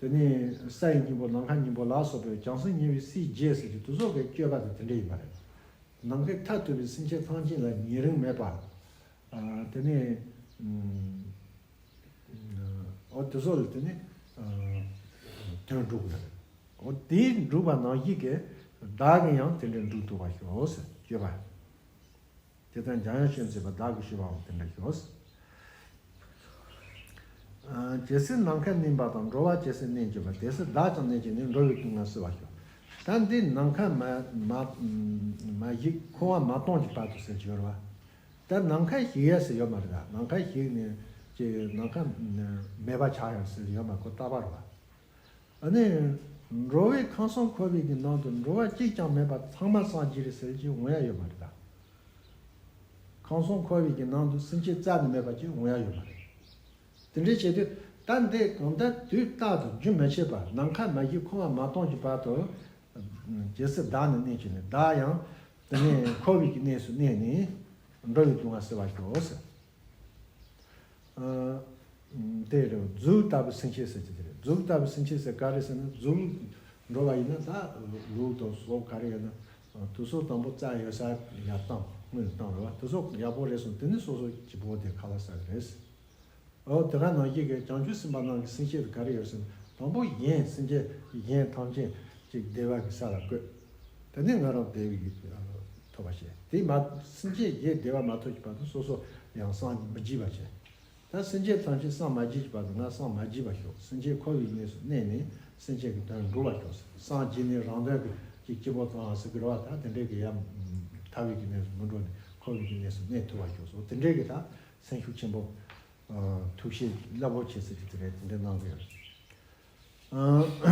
དེ་ནས་ས་ཡི་སྙིང་པོ་ནམ་མཁའི་སྙིང་པོ་ལ་སོགས་པའི་བྱང་སེམས་ཉེ་བའི་སྲས་བརྒྱད་ཟེར་གྱི་དེ་ཚོ་གི་སྤྱོད་པ་དེ་དེ་འདྲ་ཡིན་པ་རེད། ནམ་མཁའི་མཐས་གཏུགས་པའི་སེམས་ཅན་ཐམས་ཅད་ལ་ཉེ་རིང་མེད་པ། ཨ། དེ་ནས་ཨ། འོ་དེ་ཚོ་ལ་དེ་ནས་ཨ། དོན་སྒྲུབ་དགོས་རེད། འོ་དེ་སྒྲུབ་པ་ནང་བཞིན་གྱི་བདག་གིས་ཡང་དེ་འདྲ་སྒྲུབ་ཐུབ་པར་ཤོག་ཟེར་སྤྱོད་པ། དེ་ལྟར་འཇམ་དབྱངས་སྤྱན་མཛེས་པ། བདག་གིས་བཤད་པའང་དེ་འདྲར་ཤོག། ཇི་སྲིད་ནམ་མཁའ་གནས་པ་དང་། འགྲོ་བ་ཇི་སྲིད་གནས་གྱུར་པ། དེ་སྲིད་བདག་ཀྱང་གནས་གྱུར་ནས། འགྲོ་བའི་སྡུག་བསྔལ་བསིལ་བར་ཤོག། ད་འདི་ནམ་མཁའ་མ་མ་མ་ཞིག་འཁོར་བ་མ་སྟོངས་ཀྱི་བར་དུ་ཟེར་གྱི་ཡོད་རེད་བ། ད་ནམ་མཁའ་ཞིག་ཡས་ཟེར་ཡོད་མ་རེད། ད་ནམ་མཁའ་ཞིག་ནས་ཀྱི་ནམ་མཁའ་མེད་པ་ཆགས་ཡོད་ཟེར་ཡོད་མ་ཁོ་ལྟ་བ་རེད་བ། ཨ་ནི། འགྲོ་བའི་ཁམས་གསུམ་འཁོར་བའི་གི་ནང་དུ་འགྲོ་བ་གཅིག་ཀྱང་མེད་པ་ཚང་མ་སངས་རྒྱས་རེད་ཟེར་གྱི་འོང་ཡ་ཡོད་མ་རེད་ད། ཁམས་གསུམ་འཁོར་བའི་གི་ནང་དུ་སེམས་ཅན་རྩ་ནས་མེད་པ་ཅིག་འོང་ཡ་ཡོད་མ་རེད། དེ་འདྲའི་བྱེད་དུས་ད་འདི་གང་ལྟར་དུས་རྟག་ཏུ་རྒྱུན་མི་ཆད་པར་ནམ་མཁའ་མ་ཞིག་འཁོར་བ་མ་སྟོངས་ཀྱི་བར་དུ། ཇི་སྲིད་བདག་ནི་གནས་གྱུར་ནས། བདག་ཡང་དེ་ནས་འཁོར་བའི་གི་གནས་སུ་གནས་ནས་འགྲོ་བའི་སྡུག་བསྔལ་བསིལ་བར་ཤོག་ཟེར། ཨ། དེ་རེད། མཛོད་ལྟ་བུའི་སེམས་ཅན་ཟེར་གྱི་དེ་རེད། མཛོད་ལྟ་བུའི་སེམས་ཅན་ཟེར་ག་རེ་ཟེར་ན། མཛོད་འགྲོ་བ་ཡིན་ན་ད་ལུག་དང་ཟོག་ག་རེ་ཡོད་ན་དེ་ཚོ་དང་པོ་རྩྭ་ཡོད་ས་ཡར་བཏང་སྔོན་བཏང་རེད་བ། དེ་ཚོ་ཡག་པོ་རེད་སོང་དེ་ནི་སོ་སོ་གཅིག་པོ་དེ་ཁ་ལག་ཟ་གི་རེད། འོ་དེ་ག་ནང་བཞིན་གྱི་བྱང་ཆུབ་སེམས་དཔའ་རྣམས་ཀྱི་སེམས་བསྐྱེད་དེ་ག་རེ་ཡོད་ཟེར་ན། དང་པོ་གཞན་སེམས་ཅན་གཞན་ཐམས་ཅད་ཅིག་བདེ་བ་གི་ས་ལ་བཀོད། དེ་ནས་ང་རང་བདེ་བའི་ཐོབ་པ་བྱེད། དེ་མ་སེམས་ཅན་གཞན་བདེ་བ་མ་ཐོབ་ཀྱི་བར་དུ་སོ་སོ་ཡང་སངས་མི་རྒྱས་པ་བྱེད། ད་སེམས་ཅན་ཐམས་ཅད་སངས་མ་རྒྱས་ཀྱི་བར་དུ་ང་སངས་མ་རྒྱས་པ་ཤོག། སེམས་ཅན་འཁོར་བའི་གནས་སུ་གནས་ནས་སེམས་ཅན་གྱི་དོན་སྒྲུབ་པར་ཤོག། སངས་རྒྱས་ནས་རང་དོན་གྱི་ཅིག་སྐྱིད་པོ་བཏང་བ་ཟེར་གི་རེད་བ། ད་དེ་འདྲའི་གི་ཡང་ཐར་བའི་གི་གནས་སུ་མི་འགྲོ་ནས་འཁོར་བའི་གི་གནས་སུ་གནས་ཐུབ་པར་ཤོག་སོ། དེ་འདྲའི་གི་ད་སེམས་ཤུགས་ཆེན་པོ། ཨ། ཐུགས་བཞེད་རླབས་པོ་ཆེ་ཟེར་གྱི་དེ་རེད། དེ་འདྲ་གནང་གི་ཡོད། ཨ།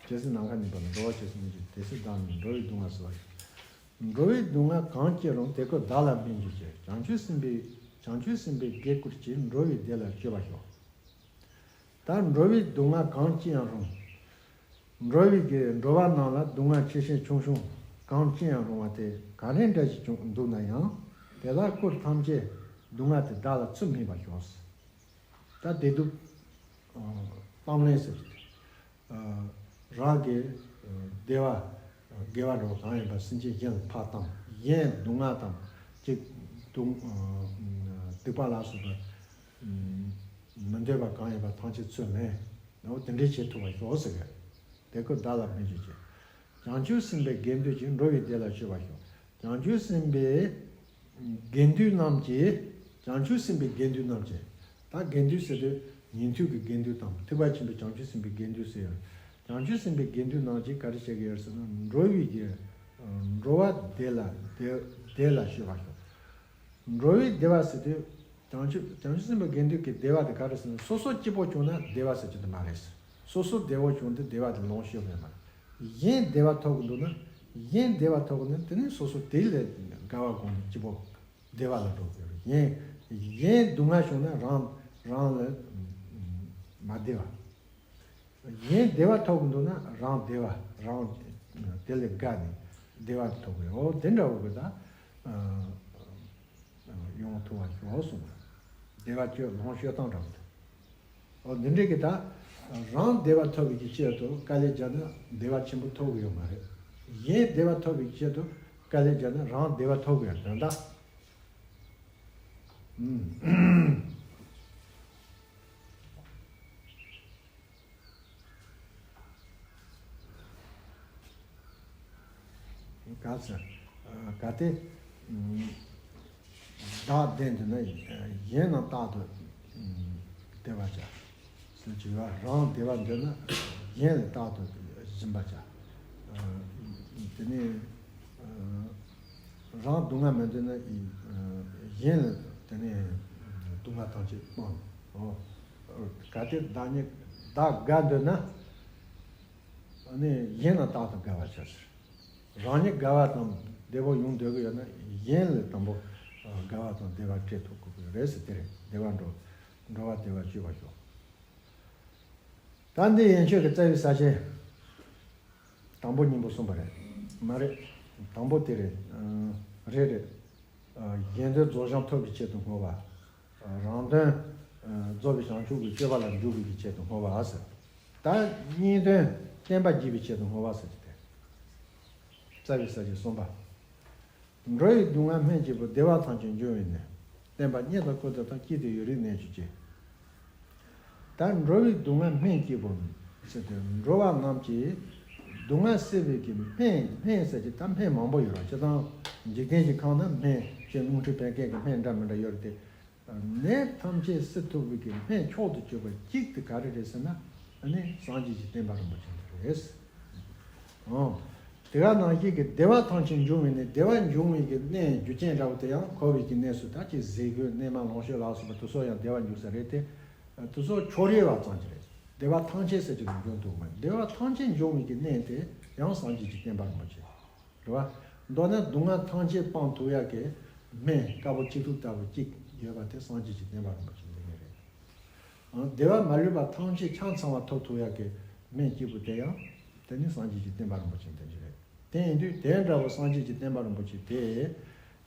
ཇི་སྲིད་ནམ་མཁའ་གནས་པ་ན། འགྲོ་བ་ཇི་སྲིད་གནས་གྱུར་ནས། དེ་སྲིད་བདག་ནི་འགྲོ་བའི་སྡུག་བསྔལ་བསིལ་བར་ཤོག། འགྲོ་བའི་སྡུག་བསྔལ་གང་སྐྱེ་རུང་། དེ་ཀུན་བདག་ལ་སྨན་གྱིས་བྱེད། བྱང་ཆུབ་སེམས་དཔའི་བྱང་ཆུབ་སེམས་དཔའི་དགེ་བསྐུལ་ཕྱིར། འགྲོ་བའི་བདེ་ལ་སྤྱོད་པར་ཤོག། ད་འགྲོ་བའི་སྡུག་བསྔལ་གང་སྐྱེ་ཡང་རུང་། འགྲོ་བའི་གི་འགྲོ་བ་རྣམས་ལ་སྡུག་བསྔལ་ཆེ་ཆེ་ཆུང་ཆུང་ གང་ཅི་ཡང་རུང་བ་དེ་ག་རེ་འདྲ་ཞིག་བྱུང་འདུག་ན་ཡང་། དེ་དག་སྐུར་ཐམས་ཅད་སྡུག་བསྔལ་དེ་བདག་ལ་ཚུར་སྨིན་པར་ཤོག། ད་བདེ་སྡུག་གཏམ་གླེང་ཟེར་གྱི། རང་གི་བདེ་བ་དགེ་བ་འགྲོ་གང་ཡིན་པ་སེམས་ཅན་གཞན་ལ་ཕར་བཏང་། གཞན་སྡུག་བསྔལ་དང་གཅིག་སྡུག་སྡིག་པ་ལ་སོགས་པ་མི་འདོད་པ་གང་ཡིན་པ་ཐམས་ཅད་ཚུར་ལེན། འོ་དེ་འདྲའི་བྱེད་ཐུབ་པ་ཤོག་ཟེར་གི། དེ་སྐུར་བདག་ལ་སྨིན་བྱེད་ཅིང་། བྱང་ཆུབ་སེམས་དཔའི་དགེ་འདུན་གྱིས། འགྲོ་བའི་བདེ་ལ་སྤྱོད་པར་ཤོག། བྱང་ཆུབ་སེམས་དཔའི་དགེ་འདུན་རྣམས་ཀྱིས། བྱང་ཆུབ་སེམས་དཔའི་དགེ་འདུན་རྣམས་ཀྱིས། ད་དགེ་འདུན་ཟེར་དུས་ཉན་ཐོས་ཀྱི་དགེ་འདུན་དང་ཐེག་པ་ཆེན་པོའི་བྱང་ཆུབ་སེམས་དཔའི་དགེ་འདུན་ཟེར་ཡང་། བྱང་ཆུབ་སེམས་དཔའི་དགེ་འདུན་རྣམས་ཀྱིས་ག་རེ་བྱེད་ཀྱི་ཡོད་ཟེར་ན། འགྲོ་བའི་གི་འགྲོ་བ་བདེ་ལ་བདེ་བདེ་ལ་སྤྱོད་པར་ཤོག། འགྲོ་བའི་བདེ་བ་ཟེར་དུས། བྱང་ཆུབ་བྱང་ཆུབ་སེམས་དཔའི་དགེ་འདུན་གྱི་བདེ་བ་དེ་ག་རེ་ཟེར་ན། སོ་སོ་སྐྱིད་པོ་བྱུང་ན་བདེ་བ་ཟེར་གྱི་དེ་མ་རེད། སོ་སོ་བདེ་བོ་བྱུང་དུས་བདེ་བ་དེ་ལོངས་སྤྱོད་པས་མ་རེད། གཞན་བདེ་བ་ཐོབ་ཀྱི་འདུག་ན། གཞན་བདེ་བ་ཐོབ་ཀྱི་ན་དེ་ནི་སོ་སོ་དེ་ལས་དགའ་བ་སྒོམ་ནས་སྐྱིད་པོ་བདེ་བ་ལ་འགྲོ་དགོས་རེད། གཞན་གཞན་སྡུག་བསྔལ་བྱུང་ན་རང་རང་ལ་མ་བདེ་བ། གཞན་བདེ་བ་ཐོབ་ཀྱི་འདུག་ན་རང་བདེ་བ། རང་དེ་ལས་དགའ་ནས་བདེ་བ་ཐོབ་དགོས། འོ་དེ་འདྲ་བོ་གི་ད་ཡོང་ཐུབ་པ་ཤོག་གསུངས། བདེ་བ་སྤྱོད་ལོངས་སྤྱོད་སྟངས་འདྲ་བོ་དེ། འོ་འདི་འདྲའི་གི་ད་རང་བདེ་བ་ཐོབ་པའི་གི་ཆེད་དུ་དཀའ་ལས་བརྒྱབ་ན་བདེ་བ་ཆེན་པོ་ཐོབ་གི་ཡོད་མ་རེད། གཞན་བདེ་བ་ཐོབ་པའི་གི་ཆེད་དུ་དཀའ་ལས་བརྒྱབ་ན་རང་བདེ་བ་ཐོབ་གི་ཡོད་དོན་དག། ཨུམ། ག་ཚོད། གལ་ཏེ་བདག་བདེན་འདོད་ན་གཞན་རྣམས་རྟག་ཏུ་བདེ་བར་བྱ། སེམས་ཀྱི་བ་རང་བདེ་བར་འདོད་ན་གཞན་ལ་རྟག་ཏུ་སྦྱིན་པར་བྱ། དེ་ནས་རང་སྡུག་བསྔལ་མི་འདོད་ན་གཞན་ལ་དེ་ནས་སྡུག་བསྔལ་ཐམས་ཅད་སྤང་། གལ་ཏེ་བདག་ཉིད་བདག་དགའ་འདོད་ན། ཨ་ནི་གཞན་ལ་རྟག་ཏུ་དགའ་བར་བྱ་ཟེར། རང་ཉིད་དགའ་བ་དང་བདེ་བོ་ཡོང་འདོད་ཀྱི་ཡོད་ན་གཞན་ལ་དང་པོ་དགའ་བ་དང་བདེ་བ་སྤྲད་ཐུབ་དགོས་ཀྱི་རེད་ཟེར། དེ་རེད། བདེ་བར་འགྲོ། འགྲོ་བ་བདེ་བར་སྤྱོད་པར་ཤོག། ད་འདི་ཡན་ཆོད་ཀྱི་རྩ་བའི་ས་བཅད་དང་པོ་གཉིས་པོ་གསུངས་པ་རེད། མ་རེད། དང་པོ་དེ་རེད། རེད་རེད། གཞན་དོན་རྫོགས་བྱང་ཐོབ་པའི་ཆེད་དུ་བསྔོ་བ། རང་དོན་རྫོགས་པའི་བྱང་ཆུབ་ཀྱི་སྤྱོད་པ་ལ་འཇུག་པའི་ཆེད་དུ་བསྔོ་བ་ཟེར། ད་གཉིས་དོན་བསྟན་པ་བགྱིད་པའི་ཆེད་དུ་བསྔོ་བ་ཟེར་གྱི་དེ། རྩ་བའི་ས་བཅད་གསུམ་པ། འགྲོ་བའི་སྡུག་བསྔལ་སྨན་གཅིག་པུ། བདེ་བ་ཐམས་ཅད་འབྱུང་བའི་གནས། བསྟན་པ་རྙེད་དང་བཀུར་སྟི་དང་། སྐྱིད་དེ་ཡུན་རིང་གནས་གྱུར་ཅིག། ད་འགྲོ་བའི་སྡུག་བསྔལ་སྨན་གཅིག་པུ་ཟེར་ཏེ། འགྲོ་བ་རྣམས་ཀྱི་སྡུག་བསྔལ་སེལ་བའི་གི་སྨན། སྨན་ཟེར་གྱི་ད་སྨན་མང་པོ་ཡོད་རེད། སྤྱིར་བཏང་འཇིག་རྟེན་གྱི་ཁམས་ན་སྨན་ཅེས་རླུང་མཁྲིས་བད་ཀན་གྱི་སྨན་འདྲ་མི་འདྲ་ཡོད་རེད་དེ། ནད་ཐམས་ཅད་སེལ་ཐུབ་པའི་གི་སྨན་མཆོག་ཏུ་གྱུར་པ་གཅིག་དེ་ག་རེ་རེད་ཟེར་ན། ཨ་ནི་སངས་རྒྱས་ཀྱི་བསྟན་པ་རིན་པོ་ཆེ་འདི་རེད། ཨང་། དེ་ག་ནང་བཞིན་གྱི་བདེ་བ་ཐམས་ཅད་འབྱུང་བའི་གནས། བདེ་བ་འབྱུང་བའི་གི་གནས་རྒྱུ་རྐྱེན་འདྲ་བོ་དེ་ཡང་འཁོར་བའི་གི་གནས་སུ་ད་ཅིག་ཟས་གོས་གནས་མལ་ལོངས་སྤྱོད་ལ་སོགས་པ་དེ་ཚོ་ཡང་བདེ་བ་འབྱུང་ས་རེད་དེ། དེ་ཚོ་ཕྱོགས་རིས་པ་ཙམ་ཅིག་རེད། བདེ་བ་ཐམས་ཅད་ཟེར་གྱི་འབྱུང་ཐུབ་མ་རེད། བདེ་བ་ཐམས་ཅད་འབྱུང་བའི་གི་གནས་དེ་ཡང་སངས་རྒྱས་ཀྱི་བསྟན་པ་རིན་པོ་ཆེ། རེད་བ། མདོར་ན་སྡུག་བསྔལ་ཐམས་ཅད་སྤང་ཐུབ་ཡག་གི་སྨན་དཀར་པོ་གཅིག་ཐུབ་ལྟ་བུ་གཅིག་ཡོད་པ་དེ་སངས་རྒྱས་ཀྱི་བསྟན་པ་རིན་པོ་ཆེ་འདི་ཉིད་རེད། ཨང་། བདེ་བ་མ་ལུས་པ་ཐམས་ཅད་ཆ་ཚང་བ་ཐོབ་ཐུབ་ཡག་གི་སྨན་གཅིག་པུ་དེ་ཡང་དེ་ནི་སངས་རྒྱས་ཀྱི་བསྟན་པ་རིན་པོ་ཆེ་འདི་ཉིད་རེད། དེ་ཡིན་དུས་དེ་འདྲ་བོ་སངས་རྒྱས་ཀྱི་བསྟན་པ་རིན་པོ་ཆེ་དེ་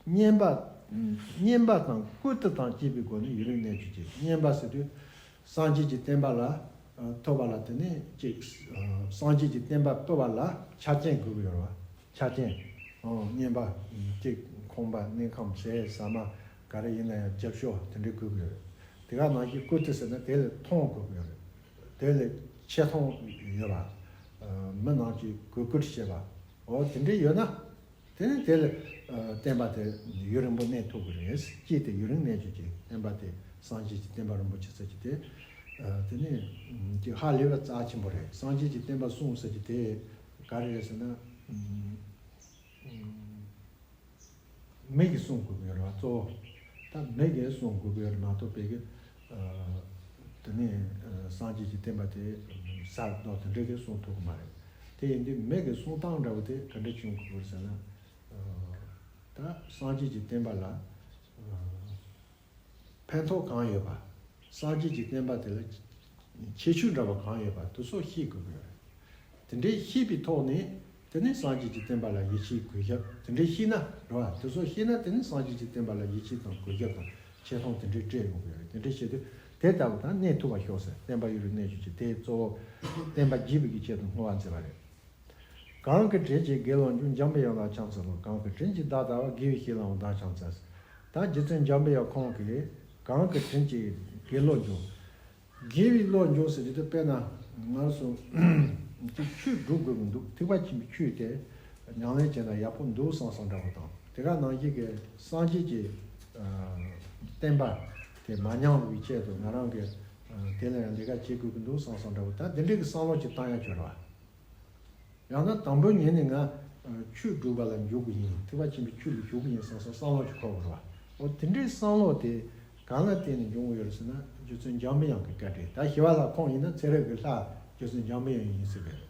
བསྙེན་པ་བསྙེན་པ་དང་བཀུར་སྟི་དང་བཅས་པའི་སྒོ་ནས་ཡུན་རིང་གནས་གྱུར་ཅིག། བསྙེན་པ་ཟེར་དུས་སངས་རྒྱས་ཀྱི་བསྟན་པ་ལ་ཐོབ་པ་ལ་དེ་ནི་ཅིག། སངས་རྒྱས་ཀྱི་བསྟན་པ་ཐོབ་པ་ལ་ཆ་རྐྱེན་དགོས་ཀྱི་ཡོད་རེད་བ། ཆ་རྐྱེན། ཨང་། བསྙེན་པ་གཅིག་ཁང་པ་གནས་ཁང་ཟས་ཟ་མ་ག་རེ་ཡིན་ན་ཡང་རྒྱབ་སྐྱོར་དེ་འདྲའི་དགོས་ཀྱི་ཡོད་རེད། དེ་ག་ནང་བཞིན་བཀུར་སྟི་ཟེར་ན་དེ་ལ་མཐོང་དགོས་ཀྱི་ཡོད་རེད། དེ་ལ་ཆེ་མཐོང་ཡོད་པ། མི་རྣམས་ཀྱིས་གུས་བཀུར་བྱེད་པ། འོ་དེ་འདྲའི་ཡོད་ན། དེ་ནི་དེ་ལ་བསྟན་པ་དེ་ཡུན་རིང་པོ་གནས་ཐུབ་ཀྱི་རེད། སྐྱིད་དེ་ཡུན་རིང་གནས་ཀྱི་ཅིག། བསྟན་པ་དེ་སངས་རྒྱས་ཀྱི་བསྟན་པ་རིན་པོ་ཆེ་ཟེར་གྱི་དེ། དེ་ནི་ཅིག་ཧ་ལས་པ་རྩ་ཆེན་པོ་རེད། སངས་རྒྱས་ཀྱི་བསྟན་པ་སྲུང་ཟེར་གྱི་དེ་ག་རེ་རེད་ཟེར་ན། མི་གིས་སྲུང་དགོས་ཀྱི་ཡོད་རེད་བ། གཙོ་བོ་ད་མི་གིས་སྲུང་དགོས་ཀྱི་ཡོད་རེད་མ་གཏོགས་པའི་གི། དེ་ནས་སངས་རྒྱས་ཀྱི་བསྟན་པ་དེ་གསར་གཏོད་དེ་འདྲ་གིས་སྲུང་ཐུབ་ཀྱི་མ་རེད། དེ་ཡིན་དུས་མི་གི་སྲུང་སྟངས་འདྲ་བོ་དེ་ག་འདྲ་བྱུང་དགོས་ཀྱི་རེད་ཟེར་ན། ད་སངས་རྒྱས་ཀྱི་བསྟན་པ་ལ་ཕན་ཐོགས་གང་ཡོད་པ། སངས་རྒྱས་ཀྱི་བསྟན་པ་དེ་ལ་ཁྱད་ཆོས་འདྲ་བ་གང་ཡོད་པ་དེ་ཚོ་ཤེས་དགོས་ཀྱི་ཡོད་རེད། དེ་འདྲའི་ཤེས་པའི་ཐོག་ནས་ དེ་ནས་སངས་རྒྱས་ཀྱི་བསྟན་པ་ལ་ཡིད་ཆེས་གུས་ཞབས་དེ་འདྲས་ཤེས་ན་རེད་བ། དེ་ཚོ་ཤེས་ན་དེ་ནས་སངས་རྒྱས་ཀྱི་བསྟན་པ་ལ་ཡིད་ཆེས་དང་གུས་ཞབས་དང་ཆེ་མཐོང་དེ་འདྲས་སྤྲད་ཡོང་གི་ཡོད་རེད། དེ་འདྲས་བྱེད་དུས་དེ་ལྟ་བུ་དང་གནས་ཐུབ་པ་ཤོག་ཟེར། བསྟན་པ་ཡུན་རིང་གནས་གྱུར་ཅིག་དེ་གཙོ་བོ་བསྟན་པ་རྒྱས་པའི་གི་ཆེད་དུ་བསྔོ་བ་མཛད་པ་རེད། གང་གི་དྲིན་གྱིས་དགེ་སློང་འགྱུར། འཇམ་པའི་དབྱངས་ལ་ཕྱག་འཚལ་ལོ། གང་གི་དྲིན་གྱིས་བདག་དར་བ། དགེ་བའི་བཤེས་ལའང་བདག་ཕྱག་འཚལ། ད་རྗེ་བཙུན་འཇམ་པའི་དབྱངས་ཁོང་གིས་གང་གི་དྲིན་གྱིས་དགེ་བློ་འགྱུར། དགེ་བའི་བློ་འགྱུར་ཟེར་དུས་དཔེར་ན་ང་ཚོ་ཅིག་ཆོས་སྒྲུབ་དགོས་ཀྱི་འདུག་ཐེག་པ་ཆེན་པོའི་ཆོས་དེ་ཉམས་ལེན་བྱས་ན་ཡག་པོ་འདུག་བསམ་བསམ་འདྲ་པོ་དང་། དེ་ག་ནང་བཞིན་གྱི་སངས་རྒྱས་ཀྱི་ཨ་བསྟན་པ་དེ་མ་ཉམས་པའི་ཆེད་དུ་ང་རང་གི་ཨ་དེ་ལ་ཡང་ལས་ཀ་བྱེད་དགོས་ཀྱི་འདུག་བསམ་བསམ་འདྲ་པོ། ད་འདི་འདྲའི་གི་བསམ་བློ་ཅིག་བཏང་ཡ་ཆོག་རེད་བ། ཡང་ན་དང་པོའི་ཉིན་ནས་ང་ཆོས་སྒྲུབ་པ་ལ་འཇུག་གི་ཡིན། ཐེག་པ་ཆེན་པོའི་ཆོས་ལ་ཞུགས་ཀྱི་ཡིན་བསམ་བསམ་བསམ་བློ་ཅིག་འཁོར་དགོས་རེད་བ། འོ་དེ་འདྲའི་བསམ་བློ་དེ་གང་ལ་བརྟེན་ནས་འབྱུང་གི་ཡོད་རེད་ཟེར་ན། རྗེ་བཙུན་འཇམ་པའི་དབྱངས་ཀྱི་བཀའ་དྲིན། ད་ཞི་བ་ལྷ་ཁོང་ཡིན་ན་ཚེ་རབས་ཀྱི་ལྷ་རྗེ་བཙུན་འཇམ་པའི་དབྱངས་ཡིན་ཟེར་གི་རེད།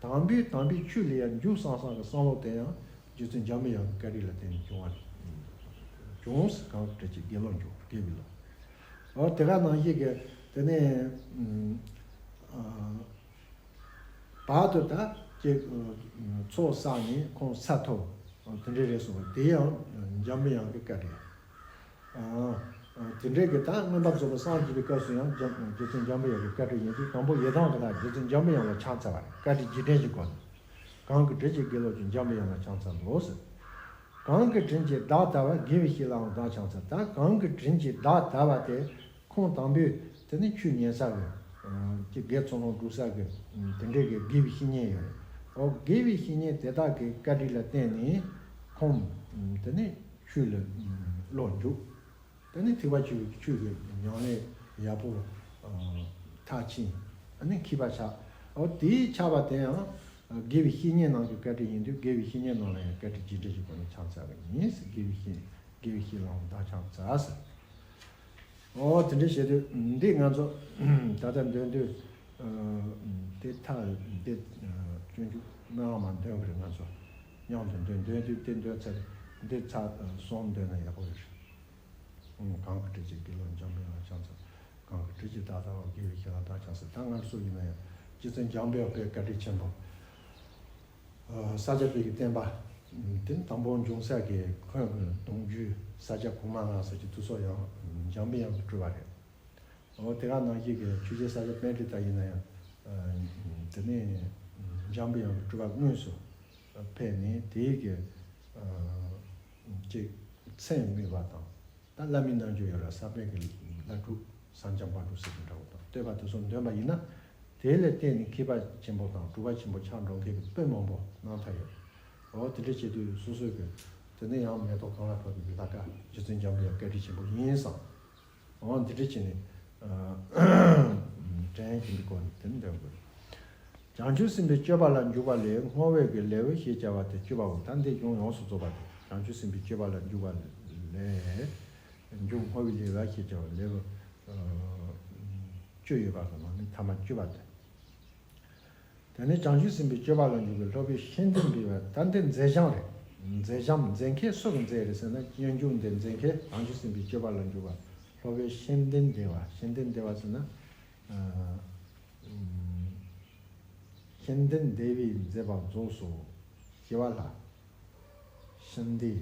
དང་པོའི་དམ་པའི་ཆོས་ལ་ཡང་འཇུག་བསམ་བསམ་གྱི་བསམ་བློ་དེ་ཡང་རྗེ་བཙུན་འཇམ་པའི་དབྱངས་ཀྱི་བཀའ་དྲིན་ལ་བརྟེན་ནས་བྱུང་བ་རེད། བྱུང་ཟེར། གང་གི་དྲིན་གྱིས་དགེ་སློང་འགྱུར། དགེ་བའི་བློ། འོ་དེ་ག་ནང་བཞིན་གྱི་དེ་ནས་ཨ་བར་དུ་ད་ཅིག་ཚོགས་བསགས་ནས་ཁོང་ས་ཐོབ་དེ་འདྲ་རེད་སོང་བ། དེ་ཡང་འཇམ་པའི་དབྱངས་ཀྱི་བཀའ་དྲིན། དེ་འདྲའི་གི་ད་མངོན་པ་རྫོགས་པའི་སངས་རྒྱས་པའི་སྐབས་སུ་ཡང་འཇམ་རྗེ་བཙུན་འཇམ་པའི་དབྱངས་ཀྱི་བཀའ་དྲིན་ཡིན་དུས། དང་པོ་ཡི་དམ་གྱི་ལྷ་རྗེ་བཙུན་འཇམ་པའི་དབྱངས་ལ་ཕྱག་འཚལ་བ་རེད། བཀའ་དྲིན་རྗེས་དྲན་གྱི་སྒོ་ནས། གང་གི་དྲིན་གྱིས་དགེ་སློང་འགྱུར། འཇམ་པའི་དབྱངས་ལ་ཕྱག་འཚལ་ལོ་ཟེར། གང་གི་དྲིན་གྱིས་བདག་དར་བ། དགེ་བའི་བཤེས་ལའང་བདག་ཕྱག་འཚལ། ད་གང་གི་དྲིན་གྱིས་བདག་དར་བ་དེ་ཁོང་དང་པོས་དེ་ནི་ཆོས་ཉན་ས་གི་ཅིག་དགེ་ཚོགས་ལོངས་སྒྲུབ་ས་གི་དེ་འདྲའི་གི་དགེ་བའི་བཤེས་གཉེན་ཡོད་རེད། འོ་དགེ་བའི་བཤེས་གཉེན་དེ་དག་གི་བཀའ་དྲིན་ལ་བརྟེན་ནས་ཁོང་དེ་ནི་ཆོས་ལ་བློ་འཇུག་དེ་ནི་ཐེག་པ་ཆོས་ཀྱི་ཆོས་ཀྱི་ཉམས་ལེན་ཡག་པོ་མཐར་ཕྱིན། ཨ་ནི་མཁས་པ་ཆགས། འོ་དེའི་ཆགས་པ་དེ་ཡང་དགེ་བའི་བཤེས་གཉེན་རྣམས་ཀྱི་བཀའ་དྲིན་ཡིན་དུས། དགེ་བའི་བཤེས་གཉེན་རྣམས་ལ་ཡང་བཀའ་དྲིན་རྗེས་དྲན་གྱི་སྒོ་ནས་ཕྱག་འཚལ་བ་ཡིན། དགེ་བའི་བཤེས་དགེ་བའི་བཤེས་ལའང་བདག་ཕྱག་འཚལ་ཟེར། འོ་དེ་འདྲ་བྱས་དུས་འདི་ང་ཚོ་ད་ལྟ་འདོན་དུས་དེ་མཐའ་འདི་སྤྱོད་འཇུག་སྨོན་ལམ་མ་འདོན་པར་ང་ཚོ་མཉམ་དུ་འདོན། འདོན་དུས་དེ་འདོན་ཚར། འདི་ཚར་སོང་འདོན་ན་ཡག་པོ་ཡོད་རེད། གང་གི་དྲིན་གྱིས་དགེ་སློང་འཇམ་པའི་དབྱངས་ལ་ཕྱག་འཚལ། གང་གི་དྲིན་གྱིས་བདག་དར་བ། དགེ་བའི་བཤེས་ལ་བདག་ཕྱག་འཚལ། ད་ང་ཚོ་ཡིན་ན་ཡང་རྗེ་བཙུན་འཇམ་པའི་དཔལ་བཀའ་དྲིན་ཆེན་པོ། ས་སྐྱ་པའི་གི་བསྟན་པ་དེ་དང་པོ་འབྱུང་ས་གི་འཁོན་གྱི་གདུང་རྒྱུད་ས་སྐྱ་གོང་མ་ལྔ་ཟེར་གྱི་དེ་ཚོ་ཡང་འཇམ་པའི་དབྱངས་ཀྱིས་བསྐྲུན་པ་རེད། འོ་དེ་ག་ནང་བཞིན་གྱི་ཆོས་རྗེ་ས་སྐྱ་པཎྜི་ཏ་ཡིན་ན་ཡང་དེ་ནས་འཇམ་པའི་དབྱངས་ཀྱིས་བསྐྲུན་པ་དངོས་སུ་ཕེབས་ནས་དེའི་གི་ཅིག་མཚན་དངོས་པ་དང་། ད་བླ་མའི་རྣལ་འབྱོར་ཡོད་ར། ས་པཎ་གྱི་བླ་སྒྲུབ་ཟབ་སྦྱངས་པ་སྒྲུབ་ཟེར་གྱི་འདྲ་བོ་དང་བསྟོད་པ་དེ་ཚོ་འདོན་པ་ཡིན་ན། དེ་ལ་བརྟེན་ནས་མཁས་པ་ཆེན་པོ་དང་གྲུབ་པ་ཆེན་པོ་ཆགས་འགྲོ་མཁན་གྱི་དཔེ་མང་པོ་གནང་ཐལ་ཡོད། འོ་དེ་འདྲ་བྱེད་དུས་སོ་སོའི་གི་དེ་ནས་ཡང་མེ་ཏོག་གང་ལ་ཕབ་པའི་ལྷ་ཁང་རྗེ་བཙུན་འཇམ་པའི་དབྱངས་བཀའ་དྲིན་ཆེན་པོ་ཡིན་བསམ། འོ་འདི་འདྲ་བྱས་ནས་དྲན་གྱི་འདུག་གོ། དེ་ནི་འདོན་དགོས། བྱང་ཆུབ་སེམས་དཔའི་སྤྱོད་པ་ལ་འཇུག་པ་ལས། བསྔོ་བའི་གི་ལེའུ་ཞེས་བྱ་བ་སྟེ་བཅུ་པའོ། ད་འདི་གཞུང་ཡོངས་སུ་རྫོགས་པ་སྟེ། བྱང་ཆུབ་སེམས་དཔའི་སྤྱོད་པ་ལ་འཇུག་པ་ལས། འཇུག་བསྔོ་བའི་ལེའུ་ཞེས་བྱ་བ་ལེའུ་བཅུ་ཡོད་པ་གི་ནང་ནས་ཐ་མ་བཅུ་པ་སྟེ། དེ་ནས་བྱང་ཆུབ་སེམས་དཔའི་སྤྱོད་པ་ལ་འཇུག་པའི་སློབ་དཔོན་ཤེས་ལྡན་འདས་པ། ད་འདི་མཛད་བྱང་རེད། མཛད་བྱང་མཛད་མཁན་སུ་གི་མཛད་རེད་ཟེར་ན། སྤྱོད་འཇུག་འདི་མཛད་མཁན་བྱང་ཆུབ་སེམས་དཔའི་སྤྱོད་པ་ལ་འཇུག་པ་སློབ་དཔོན་ཤེས་ལྡན་འདས་པ། ཤེས་ལྡན་འདས་པ་ཟེར་ན། ཨ་ཤེས་ལྡན་འདས་པས་མཛད་པ་རྫོགས་སོ། ཞི་བ་ལྷ། ཤཱནྟི།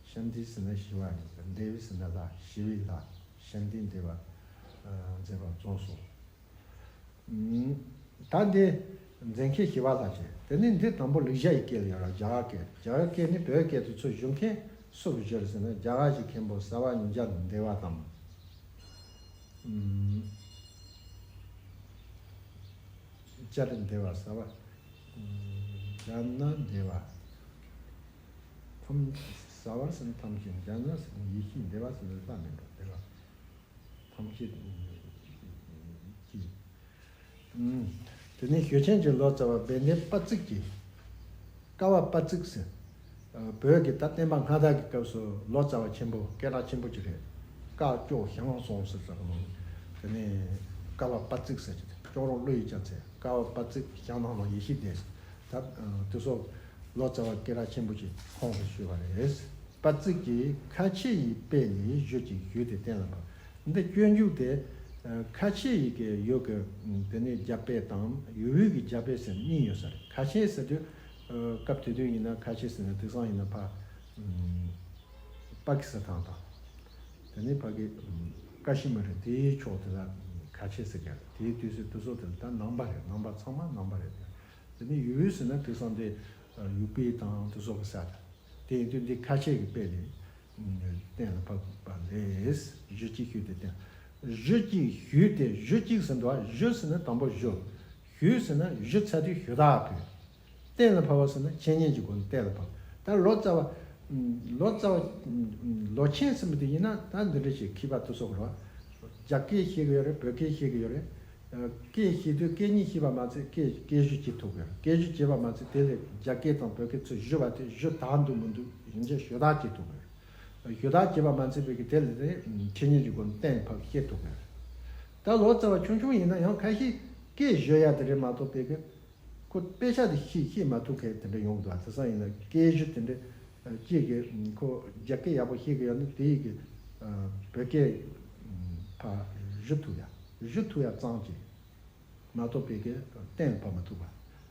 ཤཱནྟི་ཟེར་ན་ཞི་བ་ཡིན། འདས་པས་ཟེར་ན་ལྷ། ཞི་བའི་ལྷ། ཤཱནྟི་འདས་པ་མཛད་པ་རྫོགས་སོ། ད་འདི་མཛད་མཁན་ཞི་བ་ལྷ་བྱས། དེ་ནས་འདི་དང་པོ་ལེགས་སྦྱར་ཡི་སྐད་ལ་ཡོད་ར། རྒྱ་གར་སྐད། རྒྱ་གར་སྐད་ནི་བོད་སྐད་དུ་ཚུར་བསྒྱུར་མཁན་སུ་གི་བརྗོད་ཟེར་ན། རྒྱ་གར་གྱི་མཁན་པོ་ས་བ་ཉིད་སྦྱར་འདི་བ་དང་། སྦྱར་འདི་བ། ས་བ་སྦྱར་ན་འདི་བ། ཐམས། ས་བ་ཟེར་ན་ཐམས་ཅད། སྦྱར་ན་ཟེར་ན་ཡེ་ཤེས། འདི་བ་ཟེར་ན་ལྷ་མིན་འགྲོ། འདི་བ། ཐམས་ཅད་ཀྱི། དེ་ནས་ཞུ་ཆེན་གྱི་ལོ་ཙཱ་བ་དཔལ་ལྡན་དཔལ་བརྩེགས་ཀྱིས། བཀའ་བབས་དཔལ་བརྩེགས་ཟེར། བོད་ཀྱི་ད་བསྟན་པ་སྔ་དར་གྱི་སྐབས་སུ་ལོ་ཙཱ་བ་ཆེན་པོ་སྐད་གྲགས་ཆེན་པོ་ཅིག་རེད། བཀའ་ཅོག་ཞང་སོང་ཟེར་ཙམ་མོ། དེ་ནས་བཀའ་བབས་དཔལ་བརྩེགས་ཟེར་གྱི། ཅོག་རོང་ཀླུ་ཡི་རྒྱལ་མཚན། བཀའ་བབས་དཔལ་བརྩེགས། ཞང་ནང་ལ་ཡེ་ཤེས་སྡེ་ཟེར། ད་དེ་ཚོ་ལོ་ཙཱ་བ་སྐད་གྲགས་ཆེན་པོ་ཅིག་ཁོང་གིས་ཞུས་པ་རེད། དཔལ་བརྩེགས་ཀྱིས་ཁ་ཆེ་ཡི་དཔེ་ལས་བཞུགས་ཀྱི་ཡུལ་དེ་གཏན་ལ་ཕབ། འདི་སྤྱོད་འཇུག་དེ་ཁ་ཆེ་ཡི་གི་ཡུལ་གྱི་དེ་ནས་རྒྱ་དཔེ་དང་ཡུལ་དབུས་ཀྱི་རྒྱ་དཔེ་ཟེར་གཉིས་ཡོད་ས་རེད། ཁ་ཆེ་ཟེར་དུས་ སྐབས་དེ་དུས་ཡིན་ན་ཁ་ཆེ་ཟེར་ན་དེང་སང་ཡིན་ན་ཕ་ཨམ་པ་ཀི་སི་ཐན་དང་། དེ་ནས་ཕ་གི་ཨམ་ཀ་ཤི་མིར་དེའི་ཕྱོགས་དེ་ལ་ཁ་ཆེ་ཟེར་གི་རེད། དེའི་དུས་སུ་དེ་ཚོ་དེ་ད་ནང་པ་རེད། ནང་པ་ཚང་མ་ནང་པ་རེད། དེ་ནས་ཡུལ་ཟེར་ན་དེང་སང་དེ་ཡུ་པི་དང་དེ་ཚོ་གི་ས་རེད། དེ་ཡིན་དུས་འདི་ཁ་ཆེ་གི་དཔེ་ལས་གཏན་ལ་ཕབ་པ་ལས། གཞུ་གཅིག་ཞུས་ཏེ་བསྟན། གཞུ་གཅིག་ཞུས་ཏེ། གཞུ་གཅིག་ཟེར་འདུག་གཞུ་ཟེར་ན་དང་པོ་གཞུ། ཞུས་ཟེར་ན་གཞུ་ཚར་དུས་ཞུ་དག་ཕུལ། གཏན་ལ་ཕབ་པ་ཟེར་ན་འཆད་ཉན་གྱི་སྒོ་ནས་གཏན་ལ་ཕབ། ད་ལོ་ཙཱ་བ། ལོ་ཙཱ་བ། ལོ་ཆེན་ཟེར་མི་དེ་ཡིན་ན་ད་འདི་འདྲ་ཞིག་མཁས་པ་དེ་ཚོ་རེད། རྒྱ་སྐད་ཤེས་གི་ཡོད་རེད། བོད་སྐད་ཤེས་གི་ཡོད་རེད། སྐད་ཤེས་དུས་སྐད་གཉིས་ཤེས་པ་མ་ཚད་སྐད་སྐད་ཞུ་བྱེད་ཐུབ་དགོས། སྐད་ཞུ་བྱེད་པ་མ་ཚད་དེ་ལས་རྒྱ་སྐད་དང་བོད་སྐད་ཚུར་ཞུ་བ་དེ་ཞུ་དག་འདུག་མི་འདུག་ཡིན་གཅིག་ཞུ་དག་བྱེད་ཐུབ་དགོས། ཞུ་དག་བྱེད་པ་མ་ཚད་པའི་གི་དེ་ལས་དེ་འཆད་ཉན་གྱི་སྒོ་ནས་གཏན་ཕབ་ཤེས་ཐུབ་དགོས། ད་ལོ་ཙཱ་བ་ཆུང་ཆུང་ཡིན་ན་ཡང་ཁ་ཤས་སྐད་ཞུ་ཡ་དེ་རེད་མ་གཏོགས་པའི་གི་ཁོ་དཔེ་ཆ་དེ་ཤེས་ཤེས་མ་ཐུབ་མཁན་དེ་འདྲ་ཡོང་གི་འདུག་དེང་སང་ཡིན་ན་སྐད་ཞུ་དེ་འདྲ་གཅིག་གི་ཁོ་རྒྱ་སྐད་ཡག་པོ་ཤེས་གི་ཡོད་ན་དེ་ཡི་གི་བོད་སྐད་ཕར་ཞུ་ཐུབ་ཡ། ཞུ་ཐུབ་ཡ་ཙམ་གྱིས་མ་གཏོགས་པའི་གི་གཏན་ལ་ཕབ་མ་ཐུབ་པ།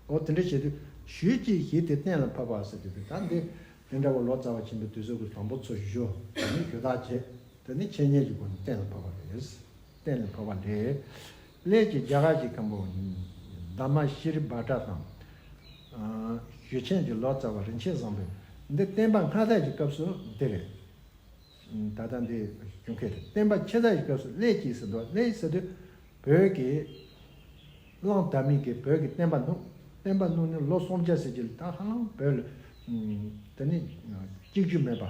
འོ་དེ་འདྲ་བྱེད་དུས་གཞུ་གཅིག་ཞུས་ཏེ་གཏན་ལ་ཕབ་པ་ཟེར་དུས་ད་འདི་དེ་འདྲ་བོ་ལོ་ཙཱ་བ་ཆེན་པོའི་དུས་ཚོད་ཀྱི་དང་པོ་ཚུར་ཞུ། དེ་ནས་ཞུ་དག་བྱེད། དེ་ནས་འཆད་ཉན་གྱི་སྒོ་ནས་གཏན་ལ་ཕབ་པ་རེད། གཏན་ལ་ཕབ་པ་རེད། སླད་ཀྱི་རྒྱ་གར་གྱི་མཁན་པོ་དྷརྨ་ཤྲཱི་བྷ་དྲ་དང་། ཞུ་ཆེན་གྱི་ལོ་ཙཱ་བ་རིན་ཆེན་བཟང་པོས་འདི་བསྟན་པ་སྔ་དར་གྱི་སྐབས་སུ་འདི་རེད། ད་ལྟ་འདི་གཞུང་ཁ་རེད། བསྟན་པ་ཕྱི་དར་གྱི་སྐབས་སུ་སླད་ཀྱི་ཟེར་འདུག་སླད་ཟེར་དུས་བོད་ཀྱི་གླང་དར་མའི་གི་བོད་ཀྱི་བསྟན་པ་སྣུབས། བསྟན་པ་སྣུབས་ནས་ལོ་སུམ་བརྒྱ་ཟེར་གྱི་ད་ཧ་ལམ་བོད་ལ་དེ་ནི་གཅིག་གྱུར་མེད་པ།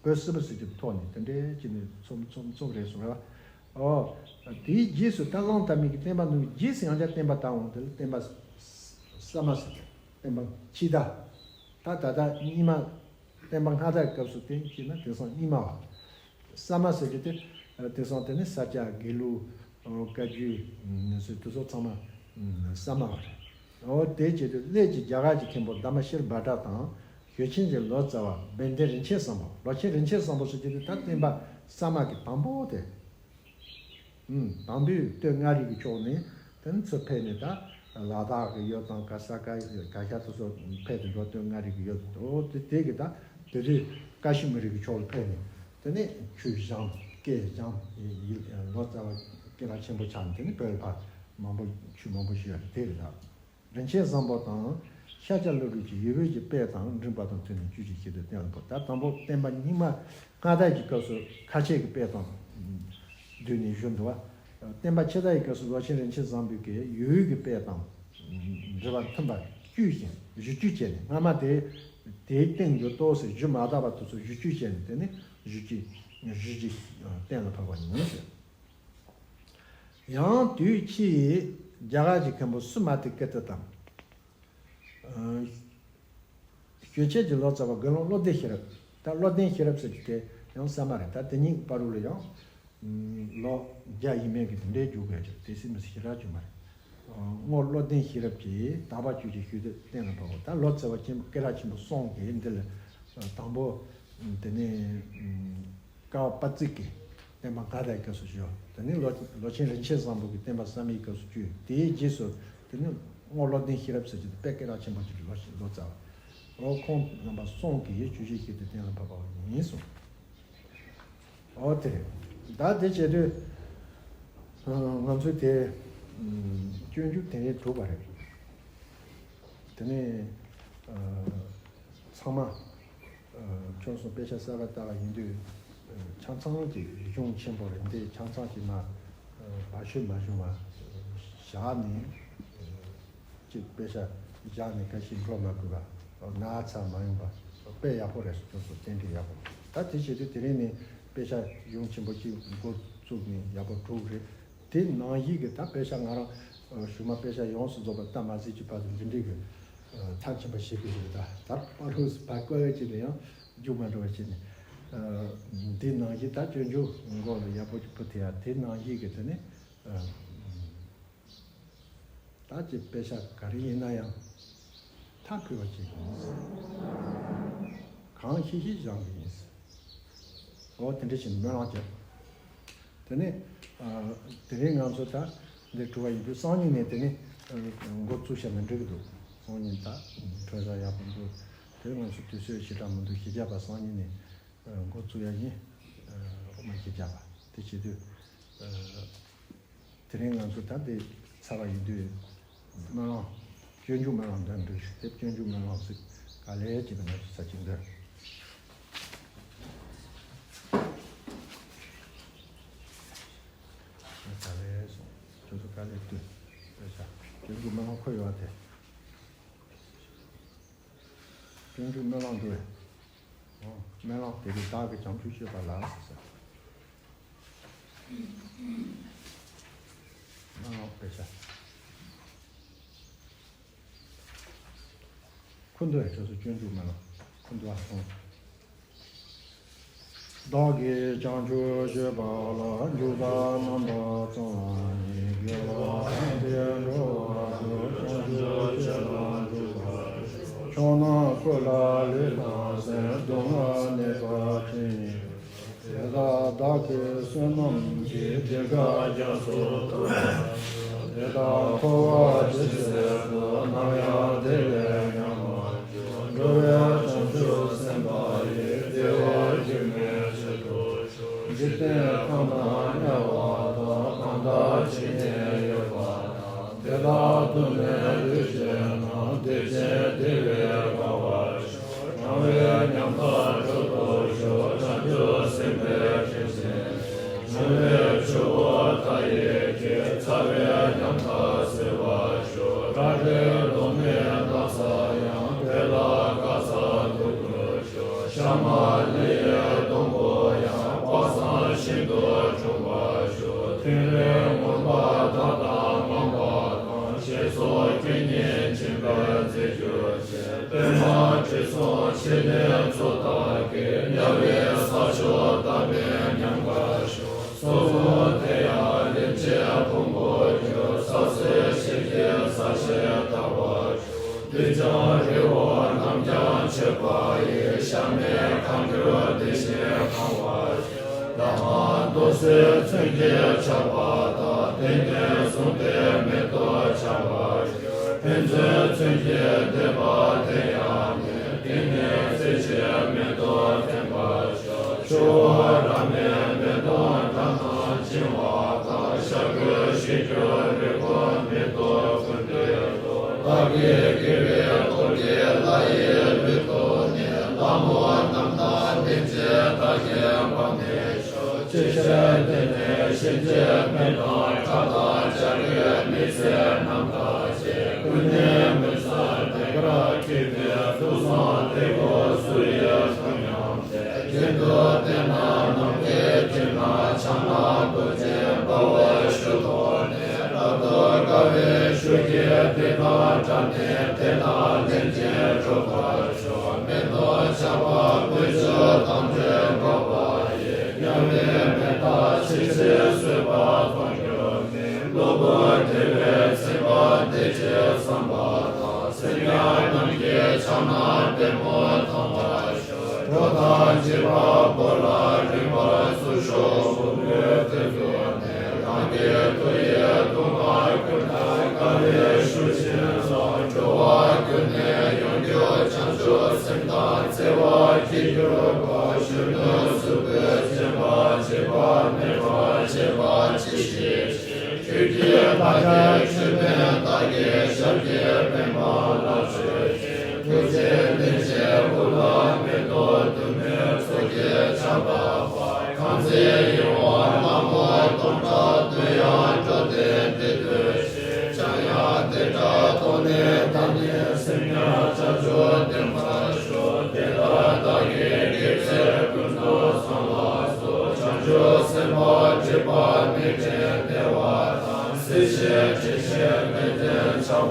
བོད་སིལ་བུ་ཟེར་གྱི་ཐོག་ནས་དེ་འདྲའི་ཅི་ནས་ཚུམ་ཚུམ་ཚུམ་རེད་གསུངས་རེད་བ། ཨོ། དེའི་རྗེས་སུ་ད་གླང་དར་མའི་གི་བསྟན་པ་སྣུབས་རྗེས་སུ་ཡང་བསྐྱར་བསྟན་པ་དར་འོང་དེ་ལ་བསྟན་པ་གསར་མ་ཟེར་གྱི། བསྟན་པ་ཕྱི་དར། ད་ད་ལྟ་རྙིང་མ། བསྟན་པ་སྔ་དར་སྐབས་སུ་བསྟན་ཅེ་ན་དེང་སང་རྙིང་མ་བ། གསར་མ་ཟེར་རྒྱུ་དེ་དེང་སང་དེ་ནི་ས་སྐྱ་དགེ་ལུགས་བཀའ་བརྒྱུད་ཟེར་དེ་ཚོ་ཚང་མ་གསར་མ་བ་རེད། འོ་དེ་བྱེད་དུས་སླད་ཀྱི་རྒྱ་གར་གྱི་མཁན་པོ་དྷརྨ་ཤྲཱི་བྷ་དྲ་དང་ཞུ་ཆེན་གྱི་ལོ་ཙཱ་བ་བན་དེ་རིན་ཆེན་བཟང་པོ། ལོ་ཆེན་རིན་ཆེན་བཟང་པོ་ཟེར་རྒྱུ་དེ་ད་བསྟན་པ་གསར་མ་གི་དང་པོ་དེ། ཨུམ། དང་པོའི་སྟོད་མངའ་རིས་ཀྱི་ཕྱོགས་ནས་དེ་ནས་ཚུར་ཕེབས་ནས་ད་ལ་དྭགས་ཀྱི་ཡུལ་དང་ག་ས་ག་ག་ཤ་དེ་ཚོ་ཕེབས་ཏེ་འགྲོ། སྟོད་མངའ་རིས་ཀྱི་ཡུལ་དུ་དེ་དེ་གི་ད་དེ་དུས་ཀ་ཤི་མི་རི་གི་ཕྱོགས་ལ་ཕེབས་ནས་དེ་ནས་ཆོས་སྦྱངས། སྐད་སྦྱངས། ཡི་ལོ་ཙཱ་བ་སྐད་གྲགས་ཆེན་པོ་ཆགས་ནས་དེ་ནས་བོད་ལ་ཕར་མང་པོ་ཆོས་མང་པོ་ཞུས་ཡ་དེ་རེད་ད། རིན་ཆེན་བཟང་པོ་དང་ཤཱཀྱ་བློ་གྲོས་ཀྱིས་ཡོད་པོ་གི་དཔེ་དང་འགྲེལ་པ་དང་མཐུན་ནས་བཅུ་གཅིག་ཞིག་ཏུ་བསྟན་པ། ད་དང་པོ་བསྟན་པ་རྙིང་མ་སྔ་དར་གྱི་སྐབས་སུ་ཁ་ཆེ་གི་དཔེ་དང་བསྡུས་ནས་བཞུགས་འདུག་བ། བསྟན་པ་ཕྱི་དར་གྱི་སྐབས་སུ་ལོ་ཆེན་རིན་ཆེན་བཟང་པོའི་གི་ཡོད་པོ་གི་དཔེ་དང་འགྲེལ་པ་མཐུན་པར་བཅུ་བཞི་བཅུ་བྱས་ནས་སྔ་མ་དེ་དེའི་སྟེང་འགྱུར་ཏོག་ཙམ་ཞུ་མ་དག་པ་དེ་ཚོ་བཅུ་བྱས་ནས་དེ་ནས་བཅུ་གཅིག་བཅུ་གཅིག་གཏན་ལ་ཕབ་པ་ཡིན་ཟེར། ཡང་དུས་ཕྱིས་རྒྱ་གར་གྱི་མཁན་པོ་སུ་མ་ཏི་ཀི་ཏི་དང་། ཞུ་ཆེན་གྱི་ལོ་ཙཱ་བ་དགེ་སློང་བློ་ལྡན་ཤེས་རབ། ད་བློ་ལྡན་ཤེས་རབ་ཟེར་གྱི་དེ་ཡང་གསར་མ་རེད། ད་དེ་གཉིས་བར་དུ་ལ་ཡང་ལོ་བརྒྱ་ཡས་མས་ཀྱི་དེ་འདྲའི་རྒྱུག་དགོས་ཀྱི་དེ་སྲིད་མི་སྲིད་ཞེ་དྲག་རྒྱུག་མ་རེད། སྔོན་བློ་ལྡན་ཤེས་རབ་ཀྱིས་དག་པ་བཅུ་གཅིག་ཞུས་ཏེ་གཏན་ལ་ཕབ་པ། ད་ལོ་ཙཱ་བ་ཆེན་པོ་སྐད་གྲགས་ཆེན་པོ་གསུམ་གྱིས་འདི་ལ་དང་པོ་དེ་ནས། ཀ་བ་པ་ཙི་ཀི་བསྟན་པ་སྔ་དར་སྐབས་སུ་བཞུགས། དེ་ནས་ལོ་ལོ་ཆེན་རིན་ཆེན་བཟང་པོ་གི་བསྟན་པ་གསར་མའི་སྐབས་སུ་བསྐྱོད། དེའི་རྗེས་སུ་དེ་ནས་སྔོན་བློ་ལྡན་ཤེས་རབ་ཟེར་གྱི་དཔེ་སྐད་གྲགས་ཆེན་པོ་ཅིག་ལོ་ལོ་ཙཱ་བ། འོ་ཁོང་རྣམ་པ་གསུམ་གྱིས་བཅུ་བཞི་ཞིག་ཏུ་གཏན་ལ་ཕབ་པ་ཡིན་གསུངས། འོ་དེ་རེད། ད་དེ་བྱེད་དུས་ང་ཚོས་དེ་སྤྱོད་འཇུག་དེ་ནས་གྲུབ་པ་རེད། དེ་ནས་ཚང་མ། ཁྱོད་ཚོ་དཔེ་ཆ་གསར་པ་ལྟ་བ་ཡིན་དུས། ཆ་ཚང་གི་གཞུང་ཆེན་པོ་རེད། འདི་ཆ་ཚང་གི་མ་བ་ཤོད་མ་བྱུང་བ་བཞག་ནས། ཅིག་དཔེ་ཆ་བཞག་ནས་ཁ་ཤས་འགྲོ་མ་དགོས་པ། ན་ཚ་མ་ཡོང་བ། དཔེ་ཡག་པོ་རེད། ཁྱོད་ཚོ་རྟེན་འབྲེལ་ཡག་པོ། ད་དེ་བྱེད་དུས་དེ་རིང་ནས་དཔེ་ཆ་གཞུང་ཆེན་པོ་གཅིག་འགོ་བཙུགས་ནས་ཡག་པོ་གྲུབ་རེད། དེ་ནང་བཞིན་གྱི་ད་དཔེ་ཆ་ང་རང་གཞུག་མ་དཔེ་ཆ་ཡོངས་སུ་རྫོགས་པ་ལྟ་མ་ཟིན་གྱི་བར་དུ་འདི་འདྲའི་གི་མཐར་ཕྱིན་པ་ཞིག་གི་རེད། ད་ད་པ་རུ་བ་ཀོ་ཡ་ཅིག་ནས་ཡང་རྒྱུག་མ་འགྲོ་བ་བྱས་ནས། འདི་ནང་བཞིན་ད་སྤྱོད་འཇུག་མགོ་ལ་ཡག་པོ་ཅིག་བུ་དེ་ཡ་དེ་ནང་བཞིན་གྱི་དེ་ནས་ད་ཅིག་དཔེ་ཆ་ག་རེ་ཡིན་ན་ཡང་མཐའ་འཁོལ་བ་ཅིག་ཡིན། གང་ཤེས་ཤེས་སྦྱང་གི་ཡིན། འོ་དེ་འདྲ་ཞིག་སྨོན་ལམ་བརྒྱབ། དེ་ནས་དེ་རིང་ང་ཚོ་ད་འདིར་གྲུབ་པ་ཡིན་དུས་སང་ཉིན་ནས་དེ་ནས་འགོ་བཙུགས་བྱས་ན་འགྲིག་གི་འདུག་སང་ཉིན་ད་གྲོས་ཚོགས་ཡག་པོ་འདུག་དེ་ང་ཚོ་དུས་ཚོད་ཞེ་དྲག་མི་འདུག་བཞི་བརྒྱ་པ་སང་ཉིན་ནས་འགོ་བཙུགས་ཡ་ཡིན། སློབ་མ་བཞི་བརྒྱ་པ་དེ་བྱེད་དུས། དེ་རིང་ང་ཚོ་ད་འདི་ཚར་བ་ཡིན་དུས། སྨོན་ལམ། སྤྱོད་འཇུག་སྨོན་ལམ་འདོན་འདུག་དེ་སྤྱོད་འཇུག་སྨོན་ལམ་ཟིག་ག་ལེ་ཅིག་ང་ཚོ་ཚར་གཅིག་འདོན། ག་ལེ་སོང་། ཁྱོད་ཚོ་ག་ལེ་འདུག་སྤྱོད་འཇུག་སྨོན་ལམ་ཁོ་ཡོད་དེ། སྤྱོད་འཇུག་སྨོན་ལམ་འདུག་སྨོན་ལམ་དེ་རིང་བདག་གིས་བྱང་ཆུབ་སྤྱོད་པ་ལ་ཟེར། སྨོན་ལམ་དཔེ་ཆ། ཁུ་འདུག་ཁྱོད་ཚོ་སྤྱོད་འཇུག་སྨོན་ལམ་ཁུ་འདུག་ཨ་སོང་། བདག་གིས་བྱང་ཆུབ་སྤྱོད་པ་ལ། འཇུག་པ་རྣམ་པ་ཙམ་ཡང་མི་དགེ་བ་གང་དེ་འགྲོ་བ་དུ་བྱང་ཆུབ་སྤྱོད་པར་འཇུག་པ། ཕྱོགས་རྣམས་ཀུན་ལ་ལུས་དང་སེམས། སྡུག་བསྔལ་ནད་པ་ཅི་ཡིན་དེ་དག་བདག་གི་བསོད་ནམས་ཀྱིས། དེ་དག་རྒྱ་མཚོ་ལྟ་བུར་ཤོག་དེ་དག་འཁོར་བ་ཇི་སྲིད་དུ། ནམ་ཡང་བདེ་བའི་ཉམས་མ་བྱུང་། འགྲོ་བའི་བྱང་ཆུབ་སེམས་དཔའ་ཡི། བདེ་བ་རྒྱུ་མེད་གཅིག་ཏུ་ཤོག་འཇིག་རྟེན་ཁམས་དང་དམྱལ་བ་དག་གང་དག་ཅི་ནས་ཡོད་པ་དག་དེ་དག་ཐོབ་ནས་ལུས་བརྒྱའི་ནང་། བདེ་ཅན་བདེ་བས་དགའ་བར་ཤོག་གྲང་བའི་ཉམ་ཐག་སྐྱོབ་ཏུ་ཤོག་བྱང་ཆུབ་སེམས་དཔའི་དྲིན་ཅན། བྱང་བའི་ཆུ་བོ་མཐའ་ཡས་ཀྱི། ཚ་བའི་ཉམ་ཐག་སེལ་བར་ཤོག་རལ་གྲིའི་སྡུག་བསྔལ་དག་ས་ཡང་། དེ་ལ་དགའ་ཚལ་འདུ་འགོད་ཤོག་ཤ་མ་ལི་ཡི་སྡོང་པོ་ཡང་། དཔག་བསམ་ཤིན་ཏུ་འཁྲུངས་པར་ཤོག་མཐིང་རིལ་མུན་པ་དག་དང་མང་བ་དང་། ཞེས་སོགས་དཀོན་གཉེན་མཁྱེན་པས་མཛེས་གྱུར་ཅིང་། པདྨ་དྲི་བསུང་ཆེ་ལེགས་མཚོ་དག་གིས། དམྱལ་བའི་ས་ཕྱོགས་དག་པའི་ཉམས་དགའ་ཤོག་སོགས་སུ་དེ་ཡང་རིན་ཆེན་ཕུང་པོར་གྱུར། ས་གསེར་ཞལ་གྱི་ས་གཞལ་དག་པར་ཤོག་རྡུལ་ལྗང་རི་བོ་རྣམས་ཀྱང་མཆོད་པ་ཡི། གཤམ་མེད་ཁ་འགྱུར་དེ་བཞིན་གང་བར་ཤོག་འདབ་མ་རྡོ་རྗེ་མཚོན་གྱིས་ཆགས་པ་དག་སྟེང་གི་ཟུང་འབྲེལ་མེ་ཏོག་ཆགས་པར་ཤོག་ཕན་ཚུན་མཚོན་གྱིས་འདེབས་པ་དེ་ཡང་མེད། སྟེང་ནས་རྩེ་གཅིག་མེ་ཏོག་འཐོན་པར་ཤོག་ཆུ་བོ་རབ་མེད་མེ་ཏོག་བཀྲ་དང་འཆིང་བ་དག་ཤ་ཁུ་ཤེས་འགྱུར་རེ་སྐོང་མེ་ཏོག་ཀུན་འདུས་ལོ། བདག་གི་དགེ་བའི་ཐོག་གི་ལྷ་ཡི་ལུས་ཐོག་ནས། ལྷ་མོ་རྣམས་དང་སྡེ་བརྒྱད་དག་གི་འབངས་ནས་ཤོག་ཅི་ཕྱིར་དེ་ནས་གཤིན་རྗེའི་མི་དང་། ཁྲག་དང་ལྕགས་ཀྱུའི་མི་ཚེ་རྣམས་དག་བྱེད། ཀུན་ནས་མུན་སེལ་གདེངས་དཀར་འཁྱིལ་པའི། ཐུགས་བཟང་དེ་ཀོ་སུ་ཡིས་བསྐུལ་སྙམ་སྟེ། རྒྱུན་དུ་བསྟེན་ན་ནམ་མཁའི་དཀྱིལ་ན། ཕྱག་ན་རྡོ་རྗེ་འབར་བའི་གཞུ་ཐོགས་ནས། རབ་ཏུ་དགའ་བའི་གཞུ་གིས་དེ་དག་བྲབས་ནས། དེ་དག་ལན་གཅིག་འགྲོགས་པར་ཤོག་མེ་ཏོག་ཆགས་པ་ཀུན་སྤྱོད་དམ་ཆོས་འཕགས་པ་ཡི། དམྱལ་བའི་མེ་སྟག་ཤིང་རྗེས་གསོད་པ་མཐོང་གྱུར་ནས། གློ་བུར་བདེ་བའི་སེམས་དཔའ་བདེ་ཕྱིར་བསམ་པ་དང་། སེམས་ཉིད་རྣམས་ཀྱི་ཕྱག་ན་པདྨོ་མཐོང་བར་ཤོག་འགྲོ་དང་འཇིགས་པ་པོ་ལ་རིམ་པར་བསུ་ཤོག་དབུ་མའི་གདུང་དུ་ནི། རང་གི་ཐུགས་ཡིད་གདུང་བ་ཀུན་ལ། དཀའ་བའི་གཞུ་ཆེན་ལ། འགྲོ་བ་ཀུན་ནས་ཡོངས་གྱུར་བྱང་ཆུབ་སེམས་དང་བརྩེ་བ་སྐྱེས་གྱུར་པ། གཞོན་ནུ་གཟུགས་པོས་བརྒྱན་པ་འཇིགས་པ་མེད་པར་བྱེད་པ་ཅི་ཞིག་ཆོས་ཀྱི་བདག་ཉིད་ཆོས་དཔལ་བདག་གི་ཞབས་ཀྱི་པདྨ་ལ་བརྗོད་ཅིང་། ཐུགས་རྗེའི་གླིང་ཆེན་དབུ་ལ་མེ་ཏོག་དུ་མའི་ཚོགས་ཀྱིས་ཕྱག་འཚལ་བ། ཁང་བརྩེགས་ཡིད་འོང་ལྷ་མོ་སྟོང་ཕྲག་བདུན་ཡང་འགྲོ་དོན་འདི་ཐོས་ཤིང་། ཕྱྭ་གཡང་དེ་འདྲ་མཐོང་ནས་བདག་ནི་སེམས་ཉིད་བྱང་ཆུབ་ལྡན་པར་ཤོག་དེ་ལ་བདག་གིས་དགེ་ཚུལ་ཀུན་ཏུ་བཟང་ལ་སོགས། བྱང་ཆུབ་སེམས་དཔའ་སྒྲིབ་པ་མེད་པའི་བདེ་བ་དང་། སྲིད་ཞིའི་འཁྲི་ཤིང་རྨད་དུ་བྱ་བ་སྤོས་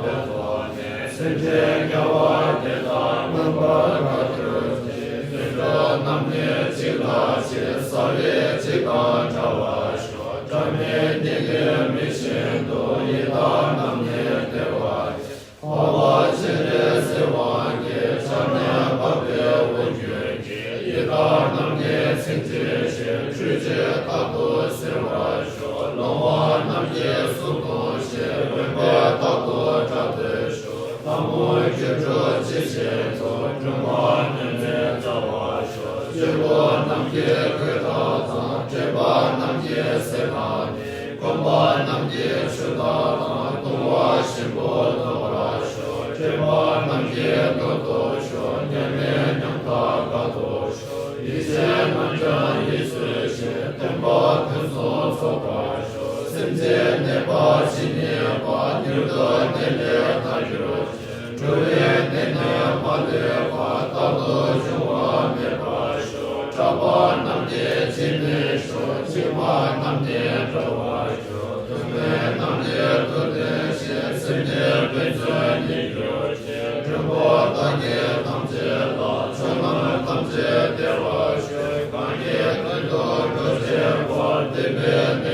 ཐོགས་ནས། སེམས་ཅན་དམྱལ་བ་བདེ་དང་མངོན་པར་དགའ་གྱུར་ཅིག་དུད་འགྲོ་རྣམས་ནི་གཅིག་ལ་གཅིག་ཟ་བའི་འཇིགས་དང་བྲལ་བར་ཤོག་སྒྲ་མི་སྙན་གྱི་མེ་བཞིན་དུ། ཡི་དྭགས་རྣམས་ནི་བདེ་བ་ཅན། འཕགས་པ་སྤྱན་རས་གཟིགས་དབང་གིས། ཕྱག་ནས་འཕགས་པའི་དབུ་རྒྱུད་ཀྱིས། ཡི་དྭགས་རྣམས་ཀྱི་མཚན་བརྗོད་ཅིང་། ཆོས་ཀྱི་རྟག་ཏུ་གཟིར་བར་ཤོག་ལོང་བ་རྣམས་ཀྱི་གཟུགས་མཐོང་ཞིང་། དབེན་པའི་རྟག་ཏུ་བྲག་ཏུ་བཞུགས། ལྷ་ སྟོན་པ་རྣམས་ཀྱི་སྐུ་དག་དང་། དྲེགས་པ་རྣམས་ཀྱི་ཟས་དག་ནི། སྐོམ་པ་རྣམས་ཀྱི་ཆུ་དག་དང་། ལྟུང་བ་ཞིམ་པོ་ཐོབ་པར་ཤོག། སྐྲག་པ་རྣམས་ཀྱི་མདུན་དུ་ཤོག། མྱ་ངན་ཉམ་ཐག་དཀའ་ཐུབ་ཤོག། ཡིད་ཆེས་རྣམས་ཀྱང་ཡིད་སུ་ཆེས། སྟོན་པ་ཕུན་སུམ་ཚོགས་པར་ཤོག། སེམས་ཅན་ནད་པ་ཇི་སྙེད་པ། མྱུར་དུ་ནད་ལས་ཐར་གྱུར་ཅིག། འགྲོ་བའི་ནད་ནི་མ་ལུས་པ། རྟག་ཏུ་འབྱུང་བ་མེད་པར་ཤོག། སྐྲག་པ་རྣམས་ནི་ཇི་སྙེད་ཤོག། འཇིགས་པ་རྣམས་ནི་སྒྲོལ་བར་ཤོག། སྡུག་བསྔལ་རྣམས་ནི་ཐུབ་བསྟན་ཅིང་། སེམས་ཅན་ཕན་ཚུན་མཉེས་གྱུར་ཅིག། མགོན་པོ་བདག་གིས་ཐམས་ཅད་ལ། ཕྱོགས་རྣམས་ཐམས་ཅད་བདེ་བར་ཤོག། གང་གི་མདུན་དུ་འགྲོ་བྱེད་པ། འདོད་པའི་ནད་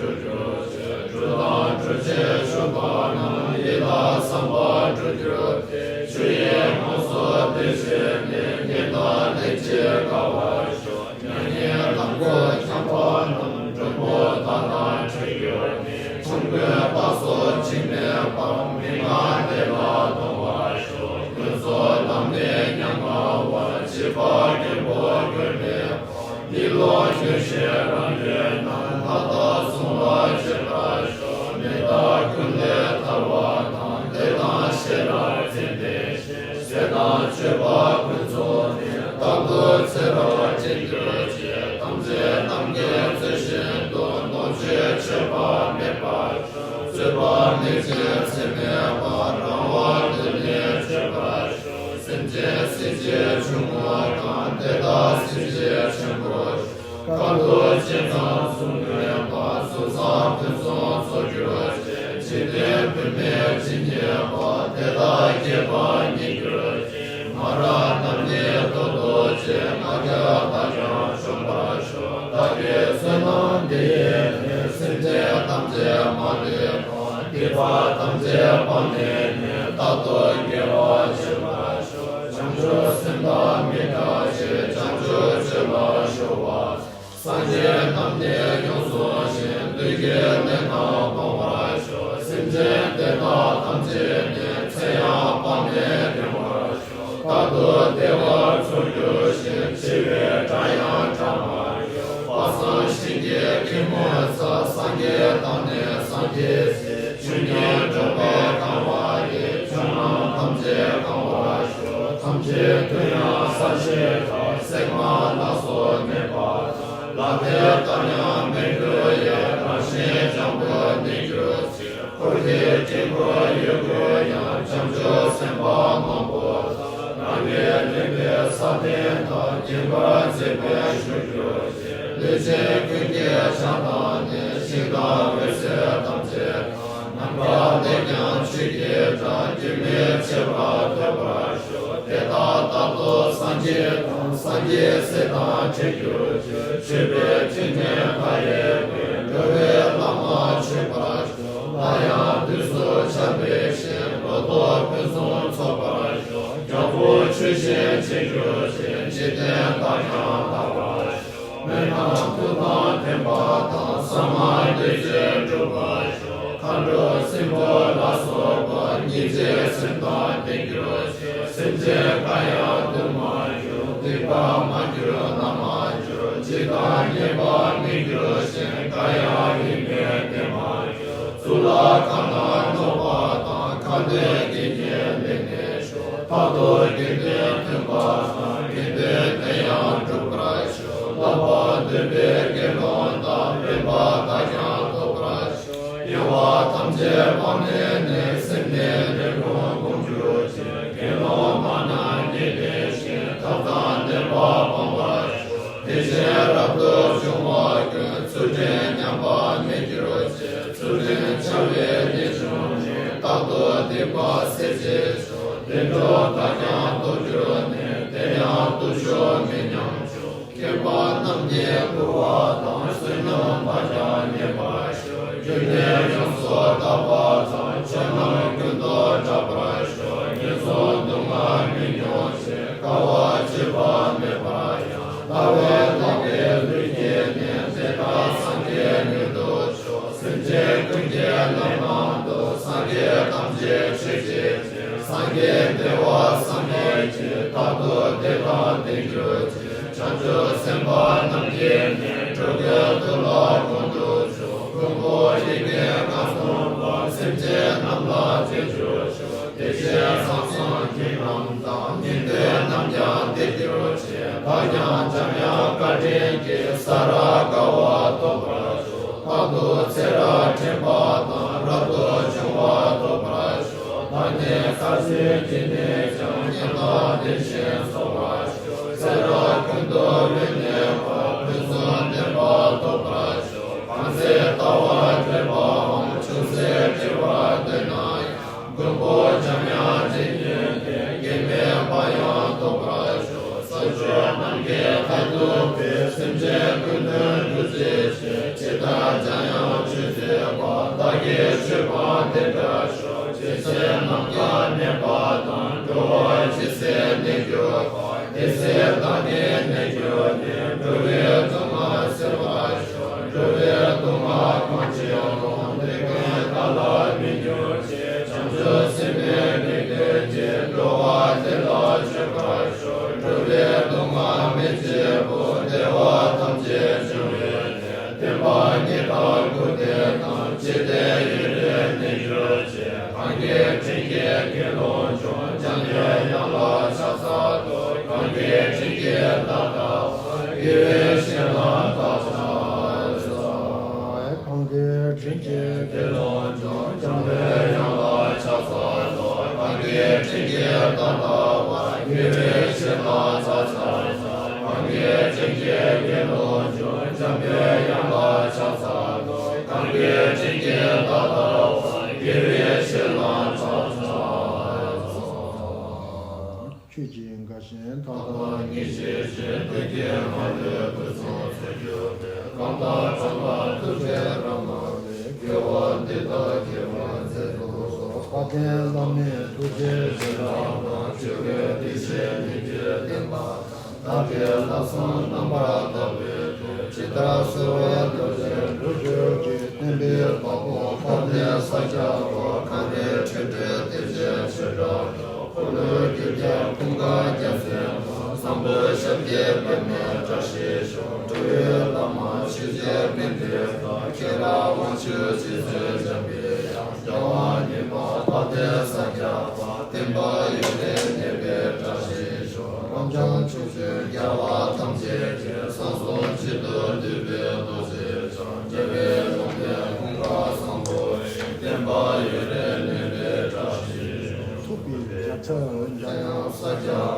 ཀུན་འགྲོ་གྱུར་ཅིག། འགྲོ་དང་འགྲོ་བྱེད་ཤོག་པ་རྣམས། ཡི་དྭགས་བསམ་པ་འགྲོ་གྱུར་ཅིག། ཆོས་དབྱིངས་ངོ་སོ་བདེར་གཤེགས་ནས། ཉེས་དང་ལས་བྱེད་དགའ་བར་ཤོག། མྱ་ངན་ལམ་མགོ་འཁྱམས་པ་རྣམས། མགྲོན་པོ་བདག་དང་འཕྲད་གྱུར་ནས། ཆོམ་རྐུན་རྟ་སོགས་འཇིགས་མེད་པ། མི་ངན་ལས་ལ་ལྡང་བར་ཤོག། ཀུན་རྫོབ་ལམ་ནས་ཉམ་ང་བ། བྱིས་པ་རྒན་པོ་མགོན་མེད་པ། མི་ལོ་ཉུང་ཤས་རང་ཡོད་ན། ལྷ་དང་སྲུང་ལ་བྱོན་པར་ཤོག། མི་དག་ཀུན་ལས་ཐར་བ་དང་། ལས་དང་ཤེས་རབ་ཚད་ལྡན་ཞིང་། ཟས་དང་སྤྱོད་པ་ཕུན་ཚོགས་ནས། རྟག་ཏུ་ཚེ་རབས་བརྟན་གྱུར་ཅིག། ཐམས་ཅད་རྣམས་ཀྱིས་རྩོད་བཞིན་དུ། ལོངས་སྤྱོད་མཆོད་པ་མེད་པར་ཤོག། རྩོད་པ་མེད་ཅིང་ཚད་མེད་པ། རང་དབང་དུ་ནི་སྤྱོད་པར་ཤོག། སེམས་ཅན་སྲིད་ཞིའི་ཆུ་རྔུབ་དང་། དེ་དག་སྲིད་ཞིའི་ཆེན་པོར་ཤོག། དཀའ་ཐུབ་ཅན་ཚང་གསུམ་མངོན་པ། གཟུགས་བཟང་ཕུན་སུམ་ཚོགས་གྱུར་ཅིག། འཇིག་རྟེན་བུད་མེད་ཇི་སྙེད་པ། དེ་དག་སྐྱེས་པ་བརྙེས་གྱུར་ཅིག། མ་ར་རྣམས་ནི་ཐོབ་ཐོབ་ཅིང་། ང་རྒྱལ་དག་ཀྱང་འཇོམས་པར་ཤོག། བདག་གི་བསོད་ནམས་འདི་ཡིས་ནི། སེམས་ཅན་ཐམས་ཅད་མ་ལུས་པ། སྡིག་པ་ཐམས་ཅད་སྤངས་ནས་ནི། རྟག་ཏུ་དགེ་བ་སྤྱད་པར་ཤོག། བྱང་ཆུབ་སེམས་དང་མི་འབྲལ་ཞིང་། བྱང་ཆུབ་སྤྱོད་ལ་གཞོལ་བ། སངས་རྒྱས་རྣམས་ནི་ཡོངས་བཟུང་ཞིང་། བདུད་ཀྱི་ལས་རྣམས་སྤོང་བར་ཤོག། སེམས་ཅན་དེ་དག་ཐམས་ཅད་ནི། ཚེ་ཡང་སྤངས་ནས་འབྲིང་བར་ཤོག། རྟག་ཏུ་བདེ་བ་འཚོལ་གྱུར་ཅིག། འཆི་བའི་སྒྲ་ཡང་གྲག་མ་གྱུར། དཔག་བསམ་ཤིང་གི་ཁྱི་མོ་ཚ། སངས་རྒྱས་དང་ནི་སངས་རྒྱས་སྲས། ཆོས་ཉིད་འགྲོ་བའི་གང་བ་ཡིས། ཆོས་རྣམས་ཐམས་ཅད་གང་བར་ཤོག། ཐམས་ཅད་དུ་ཡང་ས་གཞི་བྲལ། གསེག་མ་ལ་སོགས་མེད་པ་དང་། ལག་མཐིལ་ལྟར་ཡང་མི་འགུལ་ཡང་། རང་བཞིན་འཇམ་པོར་གནས་གྱུར་ཅིག། འཁོར་གྱི་དཀྱིལ་འཁོར་ཡོད་དགུ་ཡང་། བྱང་ཆུབ་སེམས་དཔའ་མང་པོ་དག། རང་གི་གནས་པའི་ས་སྟེང་དག། བརྒྱན་པར་མཛད་པས་བཞུགས་གྱུར་ཅིག། ལུས་ཅན་ཀུན་གྱི་ཕྱག་དང་ནི། ཞིང་དང་འོད་ཟེར་ཐམས་ཅད་དག། ནམ་མཁའ་གནས་ཀྱང་ཆོས་ཀྱི་སྒྲ། རྒྱུན་མི་འཆད་པར་ཐོས་པར་ཤོག། དེ་དག་རྟག་ཏུ་སངས་རྒྱས་དང་། སངས་རྒྱས་སྲས་དང་འཕྲད་གྱུར་ཅིག། མཆོད་པའི་ཕྲིན་ལས་མཐའ་ཡས་པའི། འགྲོ་བའི་ལམ་ལ་མཆོད་པར་ཤོག། སླར་ཡང་དུས་སུ་ཆགས་པའི་ཞིང་། ལོ་ཏོག་ཕུན་སུམ་ཚོགས་པར་ཤོག། རྒྱལ་པོ་ཆོས་བཞིན་བྱེད་གྱུར་ཅིག། འཇིག་རྟེན་དག་ཀྱང་དག་པར་ཤོག། སྨོན་ལམ་མཐུ་དང་ལྡན་པ་དང་། བསམ་པ་འདོད་ཚུལ་འགྲུབ་པར་ཤོག། མཁའ་འགྲོ་སྲིན་པོ་ལ་སོགས་པ། སྙིང་རྗེའི་སེམས་དང་ལྡན་གྱུར་ཅིག། སེམས་ཅན་གང་ཡང་སྡུག་མ་གྱུར། སྡིག་པ་མ་གྱུར་ན་མ་གྱུར། བྱས་དང་ཉེས་པ་མི་འགྱུར་ཞིང་། གང་ཡང་ཡིད་མི་བདེ་མ་གྱུར། གཙུག་ལག་ཁང་དང་ནོར་བ་དང་། ཁ་འདོན་དགེ་བསྙེན་ལེགས་གནས་ཤོག། ཕག་ཏུ་དགེ་འདུན་མཐུན་པ་དང་། དགེ་འདུན་དེ་ཡང་འགྲུབ་པར་ཤོག། བསླབ་པ་འདོན་པའི་དགེ་སློང་དག། སྨོན་པ་དག་ཀྱང་ཐོབ་པར་ཤོག། གཡེང་བ་ཐམས་ཅད་སྤངས་ནས་ནི། སེམས་ནི་ལས་ཀུན་སྤོང་གྱུར་ཅིག། དགེ་སློང་མ་རྣམས་ཉེས་ལས་ཞི། ཐབས་དང་ལྡན་པ་སྤང་བར་ཤོག། དེ་བཞིན་རབ་ཏུ་བྱུང་བ་ཀུན། ཚུལ་ཁྲིམས་ཉམས་པ་མེད་གྱུར་ཅིག། ཚུལ་ཁྲིམས་འཆལ་བའི་ལས་བྱུང་ནས། རྟག་ཏུ་སྡིག་པ་སེལ་བྱེད་ཤོག། བདེ་འགྲོ་དག་ཀྱང་ཐོབ་གྱུར་ནས། དེ་ཡང་སྟོབས་ཤུགས་མི་ཉམས་ཤོག། མཁས་པ་རྣམས་ཀྱིས་བསྐུལ་བ་དང་། བསོད་ནམས་དག་ཀྱང་རྙེད་པར་ཤོག། རྒྱུ་འབྲས་ཡོངས་སུ་དག་པ་དང་། ཆོས་རྣམས་ཀུན་ཏུ་གྲགས་པར་ཤོག། ངན་སོང་སྡུག་བསྔལ་མི་མྱོང་ཞིང་། དཀའ་བ་སྤྱོད་པ་མེད་པར་ཡང་། ལྟ་བས་བརླག་པའི་ལུས་ཀྱིས་ནི། དེ་དག་སངས་རྒྱས་མྱུར་དུ་ཤོག། སེམས་ཅན་ཀུན་གྱི་ལམ་མང་དུ། སངས་རྒྱས་ཐམས་ཅད་མཆོད་བྱེད་ཅིང་། སངས་རྒྱས་བདེ་བ་བསམ་མེད་ཀྱིས། དང་ལྡན་གྱུར་ཅིག་བྱང་ཆུབ་སེམས་དཔའ་རྣམས་ཀྱིས་ནི། འགྲོ་ཀུན་འདུལ་བ་དགོངས་སུ་གྱུར། མགོན་པོ་ཡི་གེ་ལྔ་གསུངས་པ། སེམས་ཅན་རྣམས་ལ་བྱེད་གྱུར་ཅིག་དེ་བཞིན་ཟབ་གསང་ཁྱིམ་རྣམས་དང་། ཉན་ཐོས་རྣམས་ཀྱང་འདིར་གྱུར་ཅིག་བདག་ཀྱང་འཇམ་དབྱངས་བཀའ་དྲིན་གྱིས། ས་ར་དགའ་བ་ཐོབ་པར་ཤོག་བར་དུ་ཚེ་རབས་འདྲེན་པ་དང་། རབ་ཏུ་བྱུང་བ་ཐོབ་པར་ཤོག་བདག་ནི་ཁ་ཟས་ཀྱིས་ནི་ཀྱང་། ཉམ་ཐག་བདེ་ཞིང་གསོ་བར་ཤོག་ཚེ་རབས་ཀུན་ཏུ་བུད་མེད་པ། ཕུན་སུམ་ཚོགས་པ་ཐོབ་པར་ཤོག་གང་ཚེ་ལྟ་བ་བགྲེས་པའམ། ཆུང་ཚེ་བགྲེས་པར་འདོད་ན་ཡང་། མགོན་པོ་འཇམ་དབྱངས་ཀྱིས་ནི་ནི། གེགས་མེད་པ་ཡང་ཐོབ་པར་ཤོག་ཕྱོགས་བཅུ་ནམ་མཁའི་མཐས་གཏུགས་པའི། སེམས་ཅན་ཀུན་དོན་སྒྲུབ་བྱེད་ཅིང་། ཇི་ལྟར་འཇམ་དབྱངས་ཆོས་མཛད་པ། བདག་གིས་ཆོས་པ་འདི་འདྲ་ཤོག་སྐྱེ་མཆེད་ནམ་མཁའ་མེད་པ་དང་། འགྲོ་བ་ཇི་སྲིད་གནས་གྱུར་པ། དེ་སྲིད་བདག་ནི་གནས་གྱུར་ནས། འགྲོ་བའི་སྡུག་བསྔལ་སེལ་བར་ཤོག་འགྲོ་བའི་སྡུག་བསྔལ་གང་ཅི་རུང་། དེ་ཀུན་བདག་ལ་མི་འགྱུར་ཅིག་བྱང་ཆུབ་སེམས་དཔའི་དགེ་འདུན་གྱིས། འགྲོ་བ་འདི་ལ་སྤྱོད་པར་ཤོག་འགྲོ་བའི་སྡུག་བསྔལ་མི་བྱེད་པར། བདེ་བ་ཐམས་ཅད་འབྱུང་བའི་གནས། བསྟན་པ་ཉི་ཟླ་སྐུ་ལྡན་དང་། འཇིག་རྟེན་ཡུན་རིང་གནས་གྱུར་ཅིག་གང་གི་དྲིན་གྱིས་དགེ་སློང་ཆོས། འཇམ་པའི་དབྱངས་ལ་ཕྱག་འཚལ་ལོ། གང་གི་དྲིན་གྱིས་བདག་ལྟ་བ། དགེ་བའི་བཤེས་གཉེན་ལ་ཕྱག་འཚལ་ལོ། གང་གི་དྲིན་གྱིས་དགེ་སློང་ཆོས། འཇམ་པའི་དབྱངས་ལ་ཕྱག་འཚལ་ལོ། གང་གི་དྲིན་གྱིས་བདག་ལྟ་བ། དགེ་བའི་བཤེས་གཉེན་ལ་ཕྱག་འཚལ་ལོ། གང་གི་དྲིན་གྱིས་དགེ་སློང་ཆོས། འཇམ་པའི་དབྱངས་ལ་ཕྱག་འཚལ་ལོ། གང་གི་དྲིན་གྱིས་བདག་ལྟ་བ། དགེ་བའི་བཤེས་གཉེན་ལ་ཕྱག་འཚལ་ལོ། ཆོས་ཀྱི་དགའ་ཞེན་མཐའ་དག་ཉེས་བྱས་ཀྱི། བདུད་ཀྱི་དམག་གིས་ཕུན་སུམ་ཚོགས་གྱུར་པའི། གང་དག་བྱམས་པ་ཐུགས་རྗེ་རབ་མ་ལུས། དགེ་བ་འདི་དག་རྒྱས་པར་མཛད་དུ་གསོལ། དཔལ་ལྡན་བླ་མའི་ཐུགས་རྗེ་བྱིན་རླབས་དང་། ཆོས་ཀྱི་བདེ་གཤེགས་སྙིང་རྗེའི་བསྟན་པ་དང་། བདག་གི་ལྷག་བསམ་རྣམ་པར་དག་པའི་སྒོ། ཇི་ལྟར་གསོལ་བའི་རྡོ་རྗེ་འགྲུབ་གྱུར་ཅིག་བསྟན་པའི་དཔལ་པོ་དཔལ་ལྡན་ས་སྐྱ་པ། གངས་རིའི་འཕྲིན་བྲལ་བསྟན་བཅོས་ཆོས་གྲགས་སུ། འཁོར་ལོས་སྒྱུར་རྒྱལ་ཀུན་དགའ་རྒྱལ་མཚན་དང་། བཟང་པོ་ཞབས་ཀྱི་པདྨས་བཀྲ་ཤིས་ཤོག་འགྲོ་བའི་བླ་མ་ཆོས་རྗེ་པཎྜི་ཏ། ཁྱེད་རང་དབང་ཕྱུག་རྗེ་བཙུན་འཇམ་པའི་དབྱངས། རྒྱལ་བ་ཉིད་མ་དཔལ་ལྡན་ས་སྐྱ་པ། བསྟན་པ་ཡུན་རིང་གནས་པའི་བཀྲ་ཤིས་ཤོག་རབ་འབྱམས་ཆོས་སྲུང་རྒྱལ་བ་ཐམས་ཅད་ཀྱི། གསང་གསུམ་གཅིག་ཏུ་འདུས་པའི་རྡོ་རྗེ་འཆང་། རྒྱལ་བའི་ལུང་བསྟན་ཀུན་དགའ་བཟང་པོ་ཡི། བསྟན་པ་ཡུན་རིང་གནས་པའི་བཀྲ་ཤིས་ཤོག་ཐུབ་པའི་རྒྱལ་ཚབ་འཇམ་དབྱངས་ས་སྐྱ་